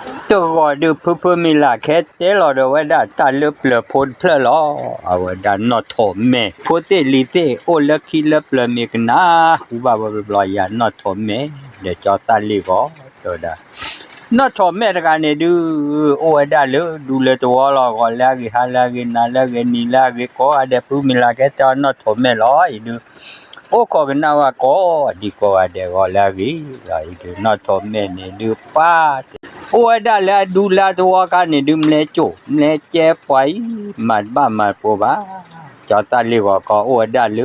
တဂီၤဒုး ဖုဖုမံၤလၢ်ခဲတဲလီၤဒီးဝဲဒၣ်တၢ်လၢပျၢၤဖိတဖျၢၣ်လီၤ. အဝဲဒၣ်နီၣ်ထိးမဲာ် ဖိသ့ၣ်လံၤသ့ၣ် အိၣ်လၢခံလၢပျၢၤမ့ၢ်ကနၣ်ဟူဘၣ်ဝဲဘျီဘျီ ယၤနီၣ်ထိးမဲာ် ဒီးကၠီသၣ်လ့ၢ်ဂီၤ တဲဝဲဒၣ် နီၣ်ထိးမဲာ်တဂၤန့ၣ်ဒုး အိၣ်ဝဲဒၣ်လၢဒူလၢသဝီလီၤ. ဂီၤလၢအဂ့ၤ ဟါလၢအဂ့ၤ နၤလၢအဂ့ၤ နံၤလၢအဂ့ၤ ကိးဂၤဒဲး ဖုမံၤလၢ်ခဲတဲအီၤ နီၣ်ထိးမဲာ်လီၤ. အံၤဒုး အိၣ်ခိးကနၣ်ဝဲကိးဒံကိးဂၤဒဲး ဂီၤလၢအဂ့ၤလီၤ. အံၤဒုး နီၣ်ထိးမဲာ်န့ၣ်ဒုး ပှၤ အိၣ်ဝဲဒၣ်လၢအဒူလၢသဝီခါန့ၣ်ဒုး မ့ၢ်ကၠိၣ် မ့ၢ်ကဲပှၤအံၤ မၤတဘၣ်မၤတပိၤဘၣ်. ကၠီသၣ်လ့ၢ်ဂီၤခီ အိၣ်ဝဲဒၣ်လၢ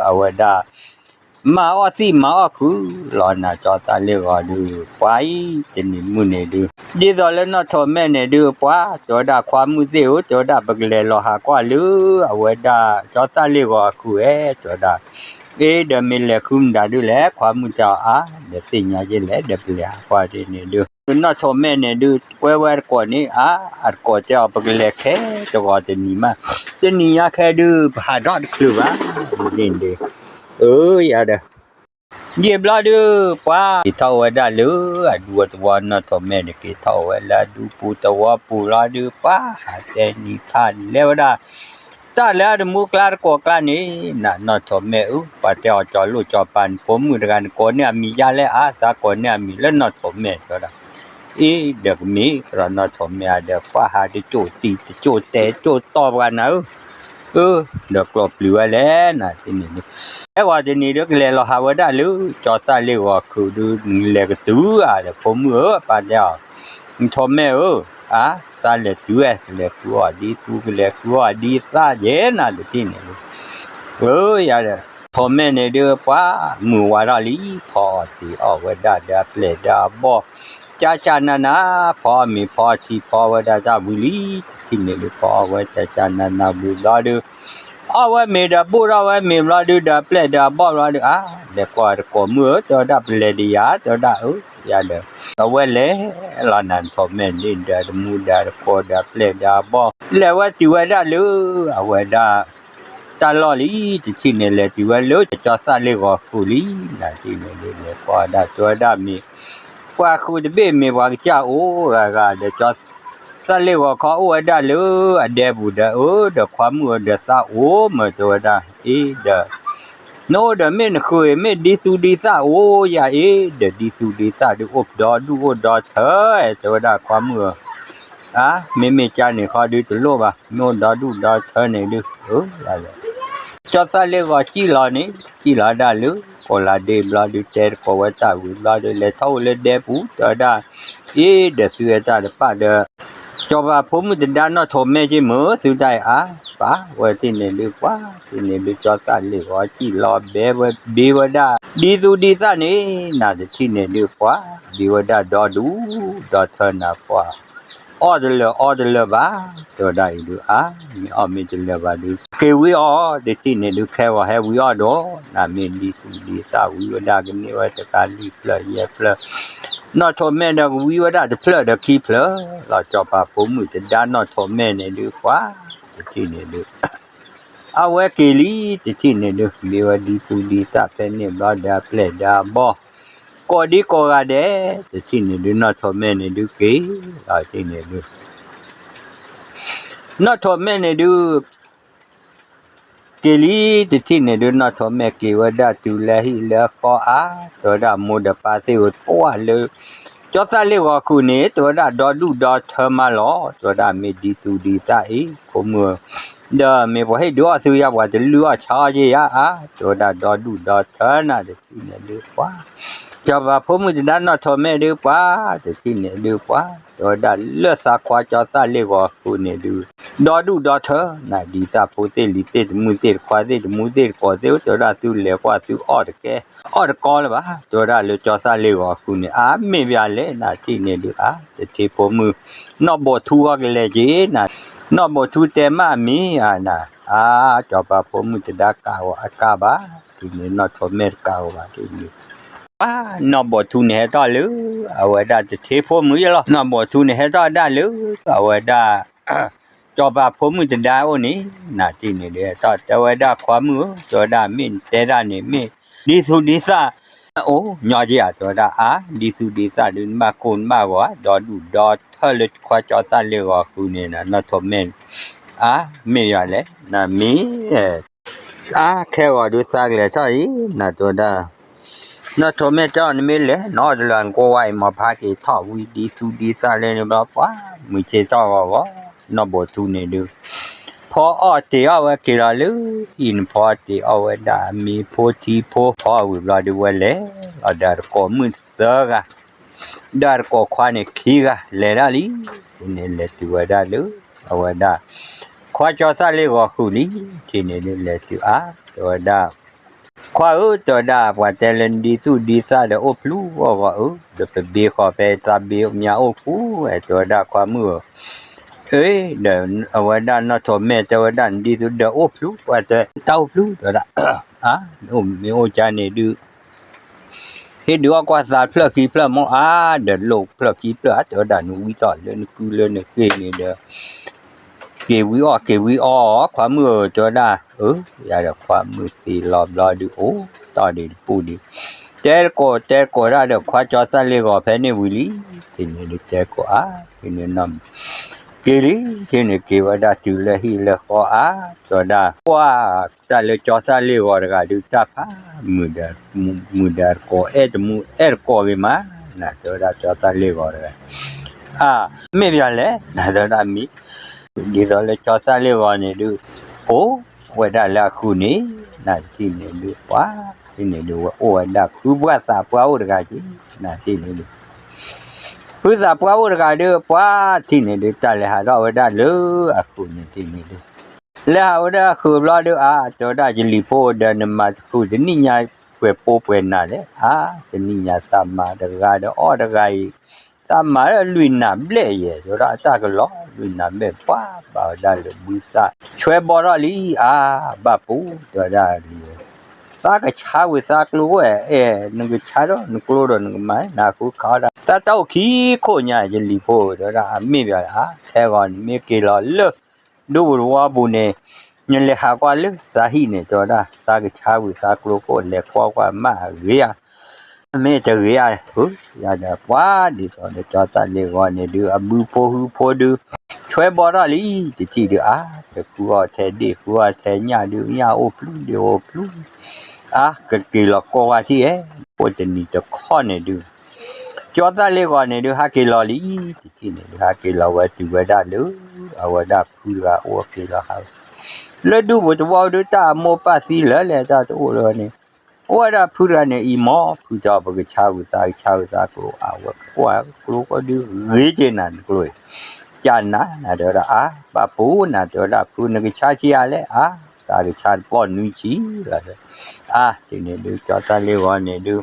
အဝဲဒၣ် မၤအီၣ်သံၣ်မၤအီၣ်ခုးလီၤနၤ ကၠီသၣ်လ့ၢ်ဂီၤဒုး ပှၤအံၤ တနံၤမုၢ်န့ၣ်ဒုး ဒ်သိးလၢနီၣ်ထိးမဲာ်န့ၣ်ဒုး ပှၤ တဲဝဲဒၣ် ခွါမုၣ်သ့ၣ်ဧၢ တဲဝဲဒၣ် ပကလဲၤလီၤဟးကွၢ်လၢ အဝဲဒၣ် ကၠီသၣ်လ့ၢ်ဂီၤအခုးဧဲ တဲဝဲဒၣ်. အ့ ဒီးမ့ၢ်လဲၤခုမတၤဒုးလဲၣ် ခွါမုၣ်တဲအီၤ အါ ဒီးသ့ၣ်ညါယဲလဲၣ် ဒီးပလဲၤဟးကွၢ်ဒ်န့ၣ်ဒုး နီၣ်ထိးမဲာ်န့ၣ်ဒုး ကွဲဝဲတကိးန့ၣ် အါ အတကိးတဲအီၤ ပကလဲၤခဲတဂီၤတနံၤမး တနံၤညါခဲဒုး ပဟးထီၣ်တချုးဘၣ် ဒ်န့ၣ်ဒုး အၢ ယၤဒီး ယံာ်ဘျီဒုး ပှၤက့ၤထီၣ်ဝဲဒၣ်လၢ အဒူအသဝီ နီၣ်ထိးမဲာ်န့ၣ် က့ၤထီၣ်ဝဲလၢအဒူပူၤသဝီပူၤလီၤဒုး ပှၤဟးတဲနံၤခါလဲၤဝဲဒၣ် တၢ်လၢအတမူကျါတကိးကျါန့ၣ် နနီၣ်ထိးမဲာ်ဧၢ ပှၤတဲအီၤ ကၠီလိၣ်ကၠီပၤ နဖိမုၣ်တဂၤ နကိးန့ၢ်အမံၤယါလဲၣ် အါ သးကိးန့ၢ်အမံၤလၢနီၣ်ထိးမဲာ် တဲဝဲဒၣ်. အ့ ဒီးကမ့ၢ် သရၣ်နီၣ်ထိးမဲာ်ဧါဒီး ပှၤဟးတကၠိၣ်တံၢ်တကၠိၣ်တဲာ်တကၠိၣ်တီၢ်ပှၤနၤဧၢ အၢ ဒီးကျိးပျုၤဝဲလဲၣ် နၤတထံၣ်န့ၣ်ဒုး ဟဲဂီၤတနံၤဒုး ကလဲၤလီၤဟးဝဲဒၣ်လၢ ကၠီသၣ်လ့ၢ်ဂီၤခုးဒုး နလဲၤကတုၤဧါဒီး ဖိမုၣ်ဧၢ ပၢ်တဲအီၤ နထိးမဲာ်ဧၢ အါ သးလဲၤတုၤဝဲ ကလဲၤဃုအီၣ်ဒ်သူ ကလဲၤဃုအီၣ်ဒ်သၣ်ယဲၢ် နၤတထံၣ်န့ၣ်ဒုး အၢ ယၤဒီး ထိးမဲာ်န့ၣ်ဒုး ပှၤမုၢ်ဝါထီၣ်လံ ဖီအီၣ်တ့ၢ်အီၣ်ဝဲဒၣ်ဒီးအပျဲၢ်ဒီးအဘီၣ် ကၠၢ်ကၠၢ်နးနး ဖီအီၣ်မ့ၤဖီအီၣ်ထံ ဖီအီၣ်ဝဲဒၣ်တၢ်ဝံၤလံ တထံၣ်န့ၣ်ဒုး ဖီအီၣ်ဝဲကၠၢ်ကၠၢ်နးနးဝံၤဘျီဒုး အီၣ်ဝဲမ့ၤဒီးဘိၣ်ထီၣ်ဝဲမ့ၤဘျီဒုး ဒီးအပျဲၢ်ဒီးအဘီၣ်ဘျီဒုး အါ လဲၤကွၢ်တကိးမုၣ်ဧၢ တဲဝဲဒၣ် ပလဲၤဒံးယၤ တဲဝဲဒၣ် အၢ ယၤဒီး အဝဲလဲၤလီၤနၤ ထိးမဲာ်န့ၣ်ဒီး တမူဒီးတကိးဒီးအပျဲၢ်ဒီးအဘီၣ် လဲၤဝဲတုၤဝဲဒၣ်လၢ အဝဲဒၣ် တၢ်လီၢ်လံ တထံၣ်န့ၣ် လဲၤတုၤဝဲလၢကၠီသၣ်လ့ၢ်ဂီၤဃုးလံ နၤတထံၣ်န့ၣ်ဒုး လဲၤကွၢ်ဝဲဒၣ် တဲဝဲဒၣ်မ့ၢ် ပှၤဃုးတဘ့ၣ်မ့ၢ်ပှၤကစၢ်အိၣ်ဂၤဂၤဒီး ကၠီသၣ်လ့ၢ်ဂီၤခီအိၣ်ဝဲဒၣ်လၢအဒဲပူၤဒီး အၢ ဒီးခွါမုၣ်ဧၢ ဒီးသးအိၣ်မး တဲဝဲဒၣ် အ့ ဒီး နအိၣ်ဒီးမ့ၢ်နဃုး မ့ၢ်ဒ်သူဒ်သၣ်အိၣ်ယၤအ့ ဒီးဒ်သူဒ်သၣ်ဒုး အိၣ်ဒီဒူၣ်အိၣ်ဒီထၢ တဲဝဲဒၣ်ခွါမုၣ်ဧၢ အါ မ့မ့ၢ်ကၢန့ၣ်ဃီဒုးတလိၣ်ဘၣ် မ့ၢ်အိၣ်ဒီဒူၣ်ဒီထၢန့ၣ်ဒုး အၢ ကၠီသၣ်လ့ၢ်ဂီၤစံၣ်လီၤန့ၣ် စံၣ်လီၤဒၣ်လၢ ကိးလါဒ့ဘျီဒုး တဲတကိးဝဲတၢ်ဝံၤဘျီဒုး လဲၤထီၣ်အိၣ်လၢဒဲပူၤ တဲဝဲဒၣ် အ့ ဒီးသုဝဲတၢ်တပာ်ဒီး ကၠီၤပၤဖိမုၣ်တဒါနီၣ်ထိးမဲာ်က့မုၢ် သုတၢ်အံၤအါ ပာ်ဝဲတထံၣ်န့ၣ်ဒုး ပှၤတထံၣ်န့ၣ်ဒုး ကၠီသၣ်လ့ၢ်ဂီၤစံၣ်လီၤဘဲဝဲ ဘ့ဝဲဒၣ် ဒ်သူဒ်သၣ်န့ၣ် နၤတထံၣ်န့ၣ်ဒုး ပှၤဘ့ဝဲဒၣ်ဒီဒူၣ်ဒီထၢနၤ ပှၤ အီၣ်တလၢာ်အီတလၢာ်ဘၣ် တဲဝဲဒၣ်အံၤဒုး အါ မ့ၢ်အီၣ်မ့ၢ်တလၢာ်ဘၣ်ဒုး က့ၤဝံအီၣ် တထံၣ်န့ၣ်ဒုး ခဲဂီၤဟဲဝံအီၣ်ဒီး နၤမ့ၢ်ဒ်သူဒ်သၣ်ဝံဝဲဒၣ် ကန့ၢ်ဝဲတကးလံာ်ဖျၢၣ်ယဲၢ်ဖျၢၣ် နီၣ်ထိးမဲာ်ဒီးကဝံဝဲဒၣ်တဖျၢၣ်ဒီးခံဖျၢၣ်လီၤ ကၠီၤပၤဖိမုၣ်တဒါနီၣ်ထိးမဲာ်န့ၣ်ဒုး ပှၤတထံၣ်န့ၣ်ဒုး အဝဲက့ၤလံ တထံၣ်န့ၣ်ဒုး မ့ၢ်ဝဲဒ်သူဒ်သၣ်ဖဲန့ၣ်ဘျီဒီးအပျဲၢ်ဒီးအဘီၣ် ကိးဒံကိးဂၤဒဲး တထံၣ်န့ၣ်ဒုး နီၣ်ထိးမဲာ်န့ၣ်ဒုးက့ၤ လီၤတထံၣ်န့ၣ်ဒုး နီၣ်ထိးမဲာ်န့ၣ်ဒုး က့ၤလံ တထံၣ်န့ၣ်ဒုး နီၣ်ထိးမဲာ်က့ၤဝဲဒၣ်တုၤလၢဟံၣ်လၢဃီအါ တဲဝဲဒၣ်မိၢ်ဒီးပၢ်သ့ၣ်ဧၢ ပှၤလၢ ကၠီသၣ်လ့ၢ်ဂီၤဃုးန့ၣ် တဲဝဲဒၣ်ဒီဒူၣ်ဒီထၢမးလီၤ တဲဝဲဒၣ်မ့ၢ်ဒ်သူဒ်သၣ်အံၤ ဖိမုၣ်ဧၢ ဒီးမ့ၢ်ပှၤဟ့ၣ်ဒုးအီၣ်သုယါ ပှၤတလုၢ်အီၣ်ဆါအီၣ်က့ယါအါ တဲဝဲဒၣ်ဒီဒူၣ်ဒီထၢနၤ တထံၣ်န့ၣ်ဒုးပှၤ ကၠီၤပၤဖိမုၣ်တဒါနီၣ်ထိးမဲာ်ဒုးပှၤ တထံၣ်န့ၣ်ဒုးပှၤ တဲဝဲဒၣ်လၢသးခွါကၠီသၣ်လ့ၢ်ဂီၤဃုးန့ၣ်ဒုး ဒီဒူၣ်ဒီထၢနၤ ဒ်သၣ်ဖိသ့ၣ်လံၤသ့ၣ်တမုၢ်သ့ၣ်တခွါသ့ၣ်တမူသ့ၣ်တကိးသ့ၣ် တဲဝဲဒၣ်သုလဲၤကွၢ်သုအီၣ်တကဲ အီၣ်တကီလၢၤဘၣ် တဲဝဲဒၣ်လၢကၠီသၣ်လ့ၢ်ဂီၤဃုးန့ၣ် အါမ့ၢ်ဘၣ်လဲၣ် နၤတထံၣ်န့ၣ်ဒုးအါ တထံၣ်ဖိမုၣ် နီၢ်ဘိးထူဂီၢ်ကလဲၤက့ၤနၤ နီၢ်ဘိးထူတဲမးအမံၤဧါနၤ အါ ကၠီၤပၤဖိမုၣ်တဒါကးဂီၤအကးဘၣ် ဒ်န့ၣ်နီၣ်ထိးမဲာ်တကးဂီၤဘၣ်ဒ်န့ၣ် ပှၤ နီၢ်ဘိးထူန့ၣ်ဟဲထီၣ်လၢ အဝဲဒၣ်တထံၣ်ဖိမုၣ်ယဲလီၤ နီၢ်ဘိးထူန့ၣ်ဟဲထီၣ်ဒၣ်လၢ အဝဲဒၣ် ကၠီၤပၤဖိမုၣ်တဒါအိၣ်န့ၣ် နၤတထံၣ်န့ၣ်ဒုး ဟဲထီၣ်တဲဝဲဒၣ်ခွါမုၣ်ဧၢ တဲဝဲဒၣ်မ့ၢ်နတဲဒၣ်န့ၣ်မ့ၢ် ဒ်သူဒ်သၣ် အိၣ်ညီက့ဧါ တဲဝဲဒၣ် အါ ဒ်သူၣ်ဒ်သၣ်ဒုး နဘၣ်ကိၢ်နဘၣ်ဂီၤဧါ ဒီဒူၣ်ဒီထၢလၢခွါကၠီသၣ်လ့ၢ်ဂီၤဃုာ်န့ၣ် နီၢ်ထိးမဲၢ် အါ မ့ၢ်ယၤလဲၣ် နမ့ၢ် အါ ခဲဂီၤဒုးသးကလဲၤထီၣ်အံၤ နတဲဝဲဒၣ် နီၢ်ထိးမဲၢ်တဲအီၤ နမ့ၢ်လဲၤနီတလၢာ် နကိးဝဲအံၤ မ်ဖးက့ၤထီၣ်ဝံၤဒ်သူၣ်ဒ်သၣ်လၢန့ၣ်ဘျီ ပှၤမုၢ်ဆ့ၣ်ထီၣ်ဂီၤဂီၤ နီၢ်ဘိးထူန့ၣ်ဒုး ဖီအီၣ်တ့ၢ်အီၣ်ဝဲက့ၤလီၤလၢ ဟံၣ်န့ၣ် ဖီအီၣ်တ့ၢ်အီၣ်ဝဲဒၣ်အမ့ၤဖိထံဖိ ဖီအီၣ်ဝံၤဘျီဒုး ဝဲလဲၤလီၤဒီးတကိးမုၣ်သၢဂၤ ဒီးတကိးခွါန့ၣ်ခံဂၤ လဲၤဒၣ်လံ န့ၣ်လဲၤတုၤဝဲဒၣ်လၢ အဝဲဒၣ် ခွါကၠီသၣ်လ့ၢ်ဂီၤဃုာ်လံ ထံၣ်န့ၣ်ဒုးလဲၤတုၤအါ တဲဝဲဒၣ် ခွါဧၢ တဲဝဲဒၣ် ပှၤတဲလၢနဒ်သူၣ်ဒ်သၣ်ဒီးအိၣ်ဖျူဂီၢ်ဂီၢ်ဧၢ ဒီးပဘ့ၣ်ဃီၤဖဲသးဘ့ၣ်မၠါအိၣ်ကူ တဲဝဲဒၣ်ခွါမုၣ်ဧၢ အ့ ဒီးအဝဲဒၣ်နီၢ်ထိးမဲၢ်တဲဝဲဒၣ် နဒ်သူၣ်ဒီးအိၣ်ဖျူ ပှၤတဲတၢ်အိၣ်ဖျူ တဲဝဲဒၣ် အါ မ့ၢ်အိၣ်ကါန့ၣ်ဒုး ဟ့ၣ်ဒုးအီၣ်ကွၢ်သးဖျၢၣ်ခံဖျၢၣ်မ့ၢ်အါ ဒီးလိၣ်ဖျၢၣ်ခံဖျၢၣ်ဧါ တဲဝဲဒၣ် နဝံသးလၢနကုလၢနဃ့ၢ်န့ၣ်ဒီး က့ၤဝံအီၣ်က့ၤဝံအီၣ် ခွါမုၣ်ဧၢ တဲဝဲဒၣ် အၢ ယၤဒီးခွါမုၣ်သံလီၤဘျီဒုး အိၣ်တီၢ်ဒံးတပူၤဒံး တဲတကိးတဲတကိးဒၣ်ဒီး ခွါကၠီသၣ်လ့ၢ်ဂီၤဖဲန့ၣ်ဝံၤလံ ထံၣ်န့ၣ်ဒုးတဲတကိးအါ ထံၣ်န့ၣ်နီၢ် က့ၤလံ ထံၣ်န့ၣ်က့ၤဝဲဒၣ်တုၤလၢဟံၣ်လၢဃီအါ တဲဝဲဒၣ် ကွၢ်တၢ်လၢကၠီသၣ်လ့ၢ်ဂီၤတဂၤဒုး တၢ်ဖးမုာ်ဒီး မုာ်ဒီးတကိးအဲၣ်တမူအဲၣ်တကိးဂ့ၤမး နတဲဝဲဒၣ်ကၠီသၣ်လ့ၢ်ဂီၤတဂၤ အါ မ့ၢ်ပယီၤလဲၣ် နတဲဝဲဒၣ်မ့ၢ် ဒ်သိးလၢကၠီသၣ်လ့ၢ်ဂီၤန့ၣ်ဒုး အိၣ်ဝဲဒၣ်လၢအဃုာ်န့ၣ် နထံၣ်န့ၣ်ဒုး ပှၤထံၣ်န့ၣ်ဒုး ဝဲအိၣ်ဝဲဒၣ်ဖုပှၢ်သးပှၢ်အိၣ်တဂၤက့ၤ နထံၣ်န့ၣ်ဒုး ဖုသးပှၢ်အိၣ်တဂၤဒုး ပှၤထံၣ်န့ၣ်ဒုး တၢ်လဲၤဟးထီၣ်ဝဲဒၣ်လၢအဃုာ်န့ၣ်ထံၣ်န့ၣ်ဒုး လဲၤဟးဝဲဒၣ်အဃုာ်ဘျီဒုး အါ တဲဝဲဒၣ် ယလံၤဖိဒီး နမၤတဃုာ်တနံၣ်ညါ ပှဲၤပိပှဲၤနၤလဲၣ် အါ တနံၣ်ညါသးမၤတဂၤဒီးအီၣ်တဂၤအံၤ သးမၤလွံၢ်နၤဘျဲၣ်ယဲၢ် တဲဝဲဒၣ် အတၢ်ကလီၤလွံၢ်နၤဘျဲၣ် ပှၤဘၣ်ဝဲဒၣ်လၢဘုသၣ် ဆွဲဘီထီၣ်လံ အါ ဘၣ်ပူၤ တဲဝဲဒၣ်လံ သးကဆါဝံၤသးကျိဝဲ အဲၣ် နကဆါဒီးနကျိဒီးနကမၤ နဃုခးအီၣ်ဒၣ် သးတၢ်အိၣ်ခံခိၣ်ညါ ယလံၤဖိ တဲဝဲဒၣ် အမ့ၢ်ဘၣ် အါ ခဲဂီၤနမ့ၢ်က့ၤလီၤလၢ ဒူပူၤတဝီပူၤန့ၣ် နလဲၤဟးကွၢ်လၢသးဟံၣ်န့ၣ် တဲဝဲဒၣ် သးကဆါဝံၤသးကျိခိၣ် လဲၤကွၢ်ကွၢ်မးဂ့ၤဧါ မ့ၢ်တဂ့ၤဧါ ယၤဒီးပှၤဒ်သိးလၢကၠီသၣ်လ့ၢ်ဂီၤန့ၣ်ဒုး အဘုဖိဟုဖိဒုး ဆွဲဘီထီၣ်လံ တထံၣ်ဒုး အါ တဃုအီၣ်ထဲဒ့ၣ် ဃုအီၣ်ထဲညၣ်ဒုး ညၣ်အိၣ်ဖျူဒ့ၣ်အိၣ်ဖျူ အါ ကက့ၤလီၤကိးဂၤထံၣ်ဧဲ အိၣ်တနံၤတခီန့ၣ်ဒုး ကၠီသၣ်လ့ၢ်ဂီၤန့ၣ်ဒုး ဟးက့ၤလီၤလံ တထံၣ်န့ၣ်ဒုး ဟးက့ၤလီၤဝဲတုၤဝဲဒၣ်လၢ အဝဲဒၣ်ဖုတဂၤအိၣ်က့ၤလီၤဟး လၢဒူပူၤတဝီဒုး တၢ်အမိၢ်ပၢ်သံလၢာ်လဲၣ် တၢ်တအိၣ်လၢၤန့ၣ် အိၣ်ဝဲဒၣ်ဖုတဂၤန့ၣ် အံၤမ့ၢ် ဖုတဲအီၤ ပကဆါဝံၤသး ကဆါဝံၤသးကျိ အဝဲကွၢ်ကျိဃီဒုး ဂ့ၤက့ၤနၤတကျိအံၤ ကနၤ နတဲဝဲဒၣ် အါ ဘၣ်ပူၤ နတဲဝဲဒၣ် ဖုနကဆါဆံးအါလဲၣ် အါ သးကဆါတပီၢ်နွံဆံလီၤ အါ တထံၣ်န့ၣ်ဒုး ကၠီသၣ်လ့ၢ်ဂီၤန့ၣ်ဒုး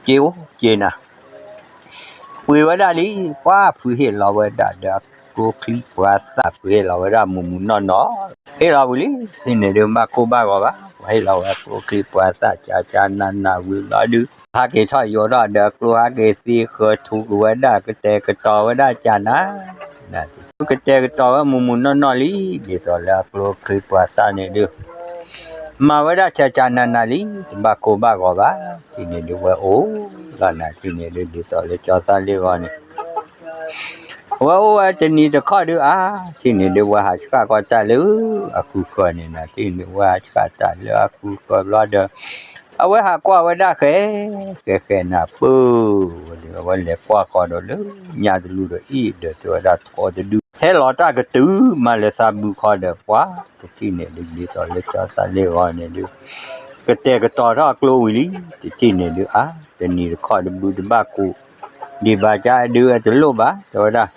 က့ၤအိၣ်က့ၤနၤ ပှ့ၤဝဲဒၣ်လံ ပှၤဖုဟ့ၣ်လီၤဝဲဒၣ်ဒီးအကျိချံပှၤသၣ် ဖုဟ့ၣ်လီၤဝဲဒၣ်မုၢ်မုၢ်နီၢ်နီၢ် ဟ့ၣ်လီၤဝံၤလံ ထံၣ်န့ၣ်ဒုး ဘၣ်ကိၢ်ဘၣ်ဂီၤဘၣ် ပှၤဟ့ၣ်လီၤဝဲကျိချံပှၤသၣ် ကၠၤကၠၤနၤနၤဝံၤဘျီဒုး ဟးက့ၤထီၣ်ယိးထီၣ်ဒီးအကျိ ဟးက့ၤသ့ဃၢၤထူက့ၤဝဲဒၣ် ကတဲာ်ကတီၤဝဲဒၣ်ကနၤ ကတဲာ်ကတီၤဝဲမုၢ်မုၢ်နီၢ်နီၢ်လံ ဒ်သိးလၢအကျိချံပှၤသၣ်န့ၣ်ဒုး မၤဝဲဒၣ်ကၠၤကၠၤနၤနၤလံ တဘၣ်ကိၢ်ဘၣ်ဂီၤဘၣ် ထံၣ်န့ၣ်ဒုးဝဲအိၣ်လီၤနၤ ထံၣ်န့ၣ်ဒုး ဒ်သိးလၢကၠီသၣ်လ့ၢ်ဂီၤန့ၣ် အဝဲအိၣ်ဝဲတနံၤတခီဒုး အါ ထံၣ်န့ၣ်ဒုး ဝဲဟးဆှၣ်ကီးတၢ်လၢအဃုဃၢၤန့ၣ်နၤ ထံၣ်န့ၣ်ဝဲဟးဆှၣ်တၢ်လၢအဃုဃၢၤဘျီဒီး အဝဲဟးကွၢ်ဝဲဒၣ်ဃဲ ဃဲဃဲနၤပၢၢ် ဝဲလဲၤကွၢ်ဃီဒီးလၢညါတလူဒီးအံၤဒီး တဲဝဲဒၣ်ထိးတဒု ဟဲလီၤတၢ်ကတုၤမးလၢသးဘုခီဒီး ပှၤတထံၣ်န့ၣ်ဒုး ဒ်သိးလၢကၠီသၣ်လ့ၢ်ဂီၤန့ၣ်ဒုး ကတဲာ်ကတီၤထီၣ်အကျိဝံၤလံ တထံၣ်န့ၣ်ဒုး အါ တနံၤတခီဒုး ဘုတဘၣ်ကိၢ် ဒံးဘၣ်ကါဒုး အတလိၣ်ဘၣ်တဲဝဲဒၣ်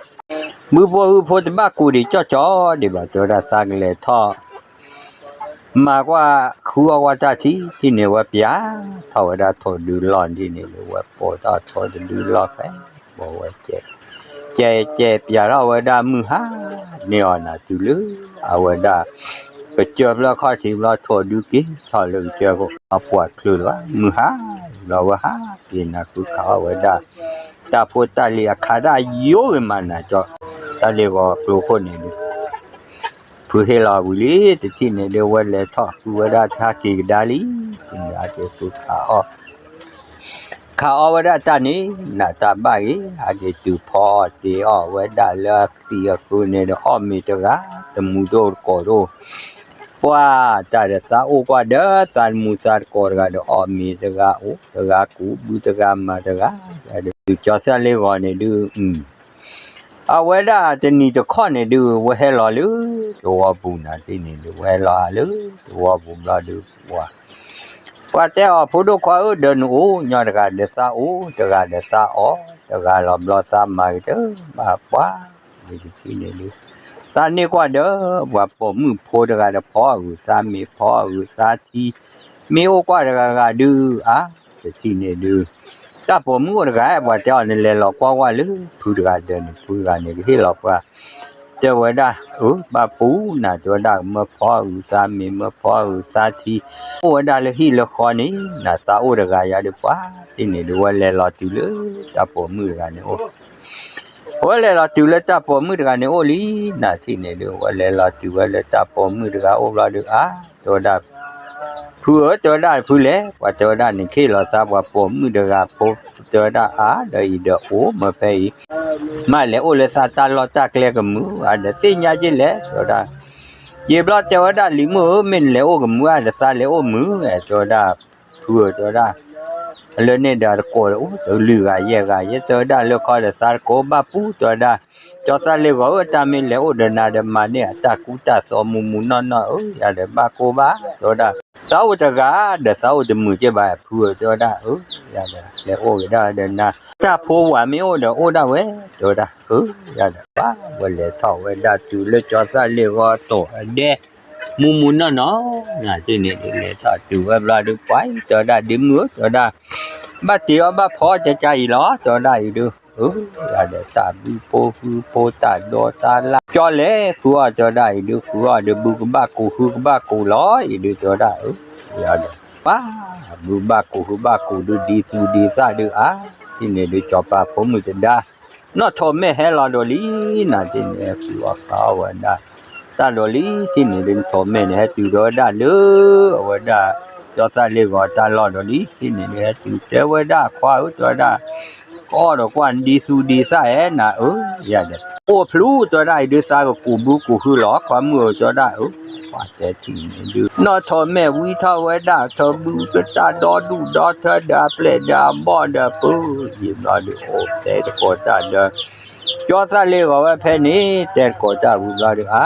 ဘုဖိဟုဖိတဘၣ်ကိၢ်ဒံးကၠီၣ်ကၠီၣ်ဒံးဘၣ် တဲဝဲဒၣ် သးကလဲၤထီၣ် မၤကွၢ်ဃုအီၣ်ကွၢ်တၢ်ထံ ထံၣ်န့ၢ်ဝဲပၠးထီၣ်ဝဲဒၣ်ထိးဒုလီၢ် ထံၣ်န့ၣ်ဒုး ဝဲပိာ်ထီၣ်ထိးတဒုလီၢ်ဃဲ ပိာ်ဝဲကဲ ကဲကဲပၠးထီၣ်ဝဲဒၣ်မုၢ်ဟါန့ၢ်အီၤနၤတုၤလၢ အဝဲဒၣ် ကစၢၢ်ဖျၢၣ်ခီၣ်ထံးဘျီ ထိးဒုက့ၤထီၣ်လၢကစၢၢ်ခိၣ် အပှၢ်ချုးလၢၤဘၣ် မုၢ်ဟါလီၤဝဲဟးက့ၤနၤဃုခးအီၣ်ဝဲဒၣ် တၢ်ဖိတၢ်လံၤအခါဒၣ်ယိဂ့ၤမးနၤကၠီ တၢ်လ့ၢ်ဂီၤကျိခိၣ်န့ၣ်ဒုး ဖုဟ့ၣ်လီၤဝံၤလံ တထံၣ်န့ၣ်ဒုး ဝဲလဲၤထီၣ်ဃုဝဲဒၣ်တၢ်က့ၤကဒါလံ တနံၤအက့ၤဃုခးအီၣ် ခးအီၣ်ဝဲဒၣ်တၢ်န့ၣ် နးတၢ်ဘၣ်ဂ့ၤ ဟဲက့ၤတုၤဖီအီၣ်တ့ၢ်အီၣ်ဝဲဒၣ်လၢသံးအဃုန့ၣ်ဒီး အီၣ်မ့ၤတဂၤ တမူဒိၣ်တကိးဒိၣ် ပှၤတၢ်ဒီးသးအိၣ်ကွၢ်ဒီးသးတမူသးတကိးတဂၤဒီး အီၣ်မ့ၤတဂၤ အိၣ်တဂၤ ကူးဘုတဂၤမၤတဂၤ ဒုးကၠီသၣ်လ့ဂီၤန့ၣ်ဒုး အဝဲဒၣ်တနံၤတခီန့ၣ်ဒုး ဝဲဟဲလီၤလၢသဝီပူၤနၤတထံၣ်န့ၣ်ဒုး ဝဲဟဲလီၤလၢသဝီပူၤဘျီဒုး ပှၤ ပှၤတဲအီၤ ဖိဒိၣ်ခွါဧၢ ဒီးနအိၣ်ညီတဂၤဒီးသးအိၣ် တဂၤဒီးသးအီၣ် တဂၤလီၤဘျီသးမၤကတၢၢ်ဘၣ်ပှၤ ဒ်တထံၣ်န့ၣ်ဒုး သးန့ၢ်ကွၢ်ဒီး ပှၤပိာ်မုၣ်ဖိတဂၤဒီး ဖီအဂုၤသးမ့ၤ ဖီအဂုၤသးထံ မ့ၢ်အိၣ်ကွၢ်တဂၤဂၤဒုး အါ တထံၣ်န့ၣ်ဒုး တၢ်ပိာ်မုၣ်အိၣ်တဂၤ ပှၤတဲအီၤ နလဲၤလီၤကွၢ်ကွၢ်လၢဖုတဂၤဒီးန့ၣ် ဖုတဂၤန့ၣ် ကဟ့ၣ်လီၤပှၤ တဲဝဲဒၣ် အၢ ဘၣ်ပူၤနၤ တဲဝဲဒၣ် မၢဖီအဂုၤသးမ့ၤ မၢဖီအဂုၤသးထံ အိၣ်ဝဲဒၣ်လၢဟံၣ်လၢဃီန့ၣ် နၤသးအိၣ်တဂၤယါဒီးပှၤ တထံၣ်န့ၣ်ဒုး ဝဲလဲၤလီၤတုၤလၢတၢ်ပိာ်မုၣ်တဂၤန့ၣ်အိၣ် ဝဲလဲၤလီၤတုၤလၢတၢ်ပိာ်မုၣ်တဂၤန့ၣ်အိၣ်လံ နၤတထံၣ်န့ၣ်ဒုး ဝဲလဲၤလီၤတုၤဝဲလၢတၢ်ပိာ်မုၣ်တဂၤအိၣ်ဘျီဒုး အါ တဲဝဲဒၣ် ဖုဧၢ တဲဝဲဒၣ် ဖုလဲၣ် ပှၤတဲဝဲဒၣ် နကဟ့ၣ်လီၤသးပှၤပိာ်မုၣ်တဂၤဖိ တဲဝဲဒၣ် အါ ဒီးအံၤဒီးအိၣ်မၢဖဲအံၤ မ့ၢ်လဲၤအိၣ်လၢသးတၢ်လီၢ်တၢ်ကျဲကမုာ် အါ ဒီးသ့ၣ်ညါက့လဲၣ် တဲဝဲဒၣ် ယံာ်ဘျီတဲဝဲဒၣ် လံၤမုၣ်ဧၢ မ့ၢ်နလဲၤအိၣ်ကမုာ်ဧါ ဒီးသးလဲၤအိၣ်မုာ် တဲဝဲဒၣ် ဖုဧၢ တဲဝဲဒၣ် လၢန့ၣ်ဒီးတကိးဒီး အိၣ်တလုာ်ဂၤယဲၢ်ဂၤ ယဲၢ်တဲဝဲဒၣ်လၢခီဒီးသးတကိးဘၣ်ပူၤ တဲဝဲဒၣ် ကၠီသၣ်လ့ဂီၤဧၢ တၢ်မ့ၢ်လဲၤအိၣ်ဒီးနၤဒီးမၤန့ၢ်အတၢ်ကူတၢ်သိးမူမူနီၢ်နီၢ်ဧၢ ယၤဒီးဘၣ်ကိၢ်ဘၣ် တဲဝဲဒၣ် သးအိၣ်တဂၤဒီးသးအိၣ်တမုာ်က့ဘၣ် ဖုဧၢ တဲဝဲဒၣ် အၢ ယၤဒီး လဲၤအိၣ်က့ၤဒၣ်ဒီးနၤ တၢ်ဖိဝၤမ့ၢ်အိၣ်ဒီးအိၣ်ဒၣ်ဝဲ တဲဝဲဒၣ် အၢ ယၤဒီး ပှၤဝဲလဲၤထီၣ်ဝဲဒၣ်တုၤလၢကၠီသၣ်လ့ဂီၤအတီၢ်အဒဲ မူမူနီၢ်နီၢ် နၤတထံၣ်န့ၣ်ဒုး လဲၤထီၣ်တုၤဝဲဘျီဒုး ပှၤတဲဝဲဒၣ် ဒ့မုၣ်ဧၢ တဲဝဲဒၣ် ဘၣ်တ့အီၣ်ဘၣ်ဖီအီၣ်ကကါအံၤလီၤ တဲဝဲဒၣ်အံၤဒုး အၢ ယၤဒီးတၢ်ဘုဖိဃုဖိတၢ်ဒိတၢ်လၣ် ကၠီလဲၤဃုအီၣ် တဲဝဲဒၣ်အံၤဒုး ဃုအီၣ်ဒီးဘုကဘၣ်ကူးဃုကဘၣ်ကူးလီၤ အံၤဒုး တဲဝဲဒၣ် အၢ ယၤဒီး ပှၤ ဘုဘၣ်ကူးဃုဘၣ်ကူးဒုး ဒ်သူၣ်ဒ်သၣ်ဒုး အါ တထံၣ်န့ၣ်ဒုး ကၠီပၤဖိမုၣ်တဒါ နီၢ်ထိးမဲာ်ဟဲလီၤဒီးလံ နၤတထံၣ်န့ၣ် ဃုအီၣ်ဃုအီၣ်ဝဲဒၣ် တၢ်ဒီးလံ တထံၣ်န့ၣ်ဒုး နီၢ်ထိးမဲာ်န့ၣ် ဟဲတုၤဒီးဝဲဒၣ်လၢ အဝဲဒၣ် ကၠီသၣ်လ့ဂီၤတၢ်လီၢ်ဒီးလံ တထံၣ်န့ၣ်ဒုး ဟဲတုၤတဲဝဲဒၣ် ခွါဧၢ တဲဝဲဒၣ် ကအီၣ်ဒီးကွၢ်ဒ်သူၣ်ဒ်သၣ်ဧဲ နၤဧၢ ယၤဒီး အိၣ်ဖျူ တဲဝဲဒၣ်အံၤဒုး သးကကူးဘုကူးဃုလီၤ ခွါမုၣ်ဧၢ တဲဝဲဒၣ် အၢ ပှၤတဲထံၣ်န့ၣ်ဒုး နီၢ်ထိးမဲာ်ဝံထီၣ်ဝဲဒၣ် ထီၣ်ဘုကတၢ်ဒီဒူၣ်ဒီထၢဒီးအပျဲၢ်ဒီးအဘီၣ်ဒီးပူၤ ယံာ်ဘျီဒုး အိၣ်တဲတကိးတၢ်ဒီး ကၠီသၣ်လ့ဂီၤဝဲဖဲန့ၣ် တဲတကိးတၢ်ဝံၤဘျီဒုး အါ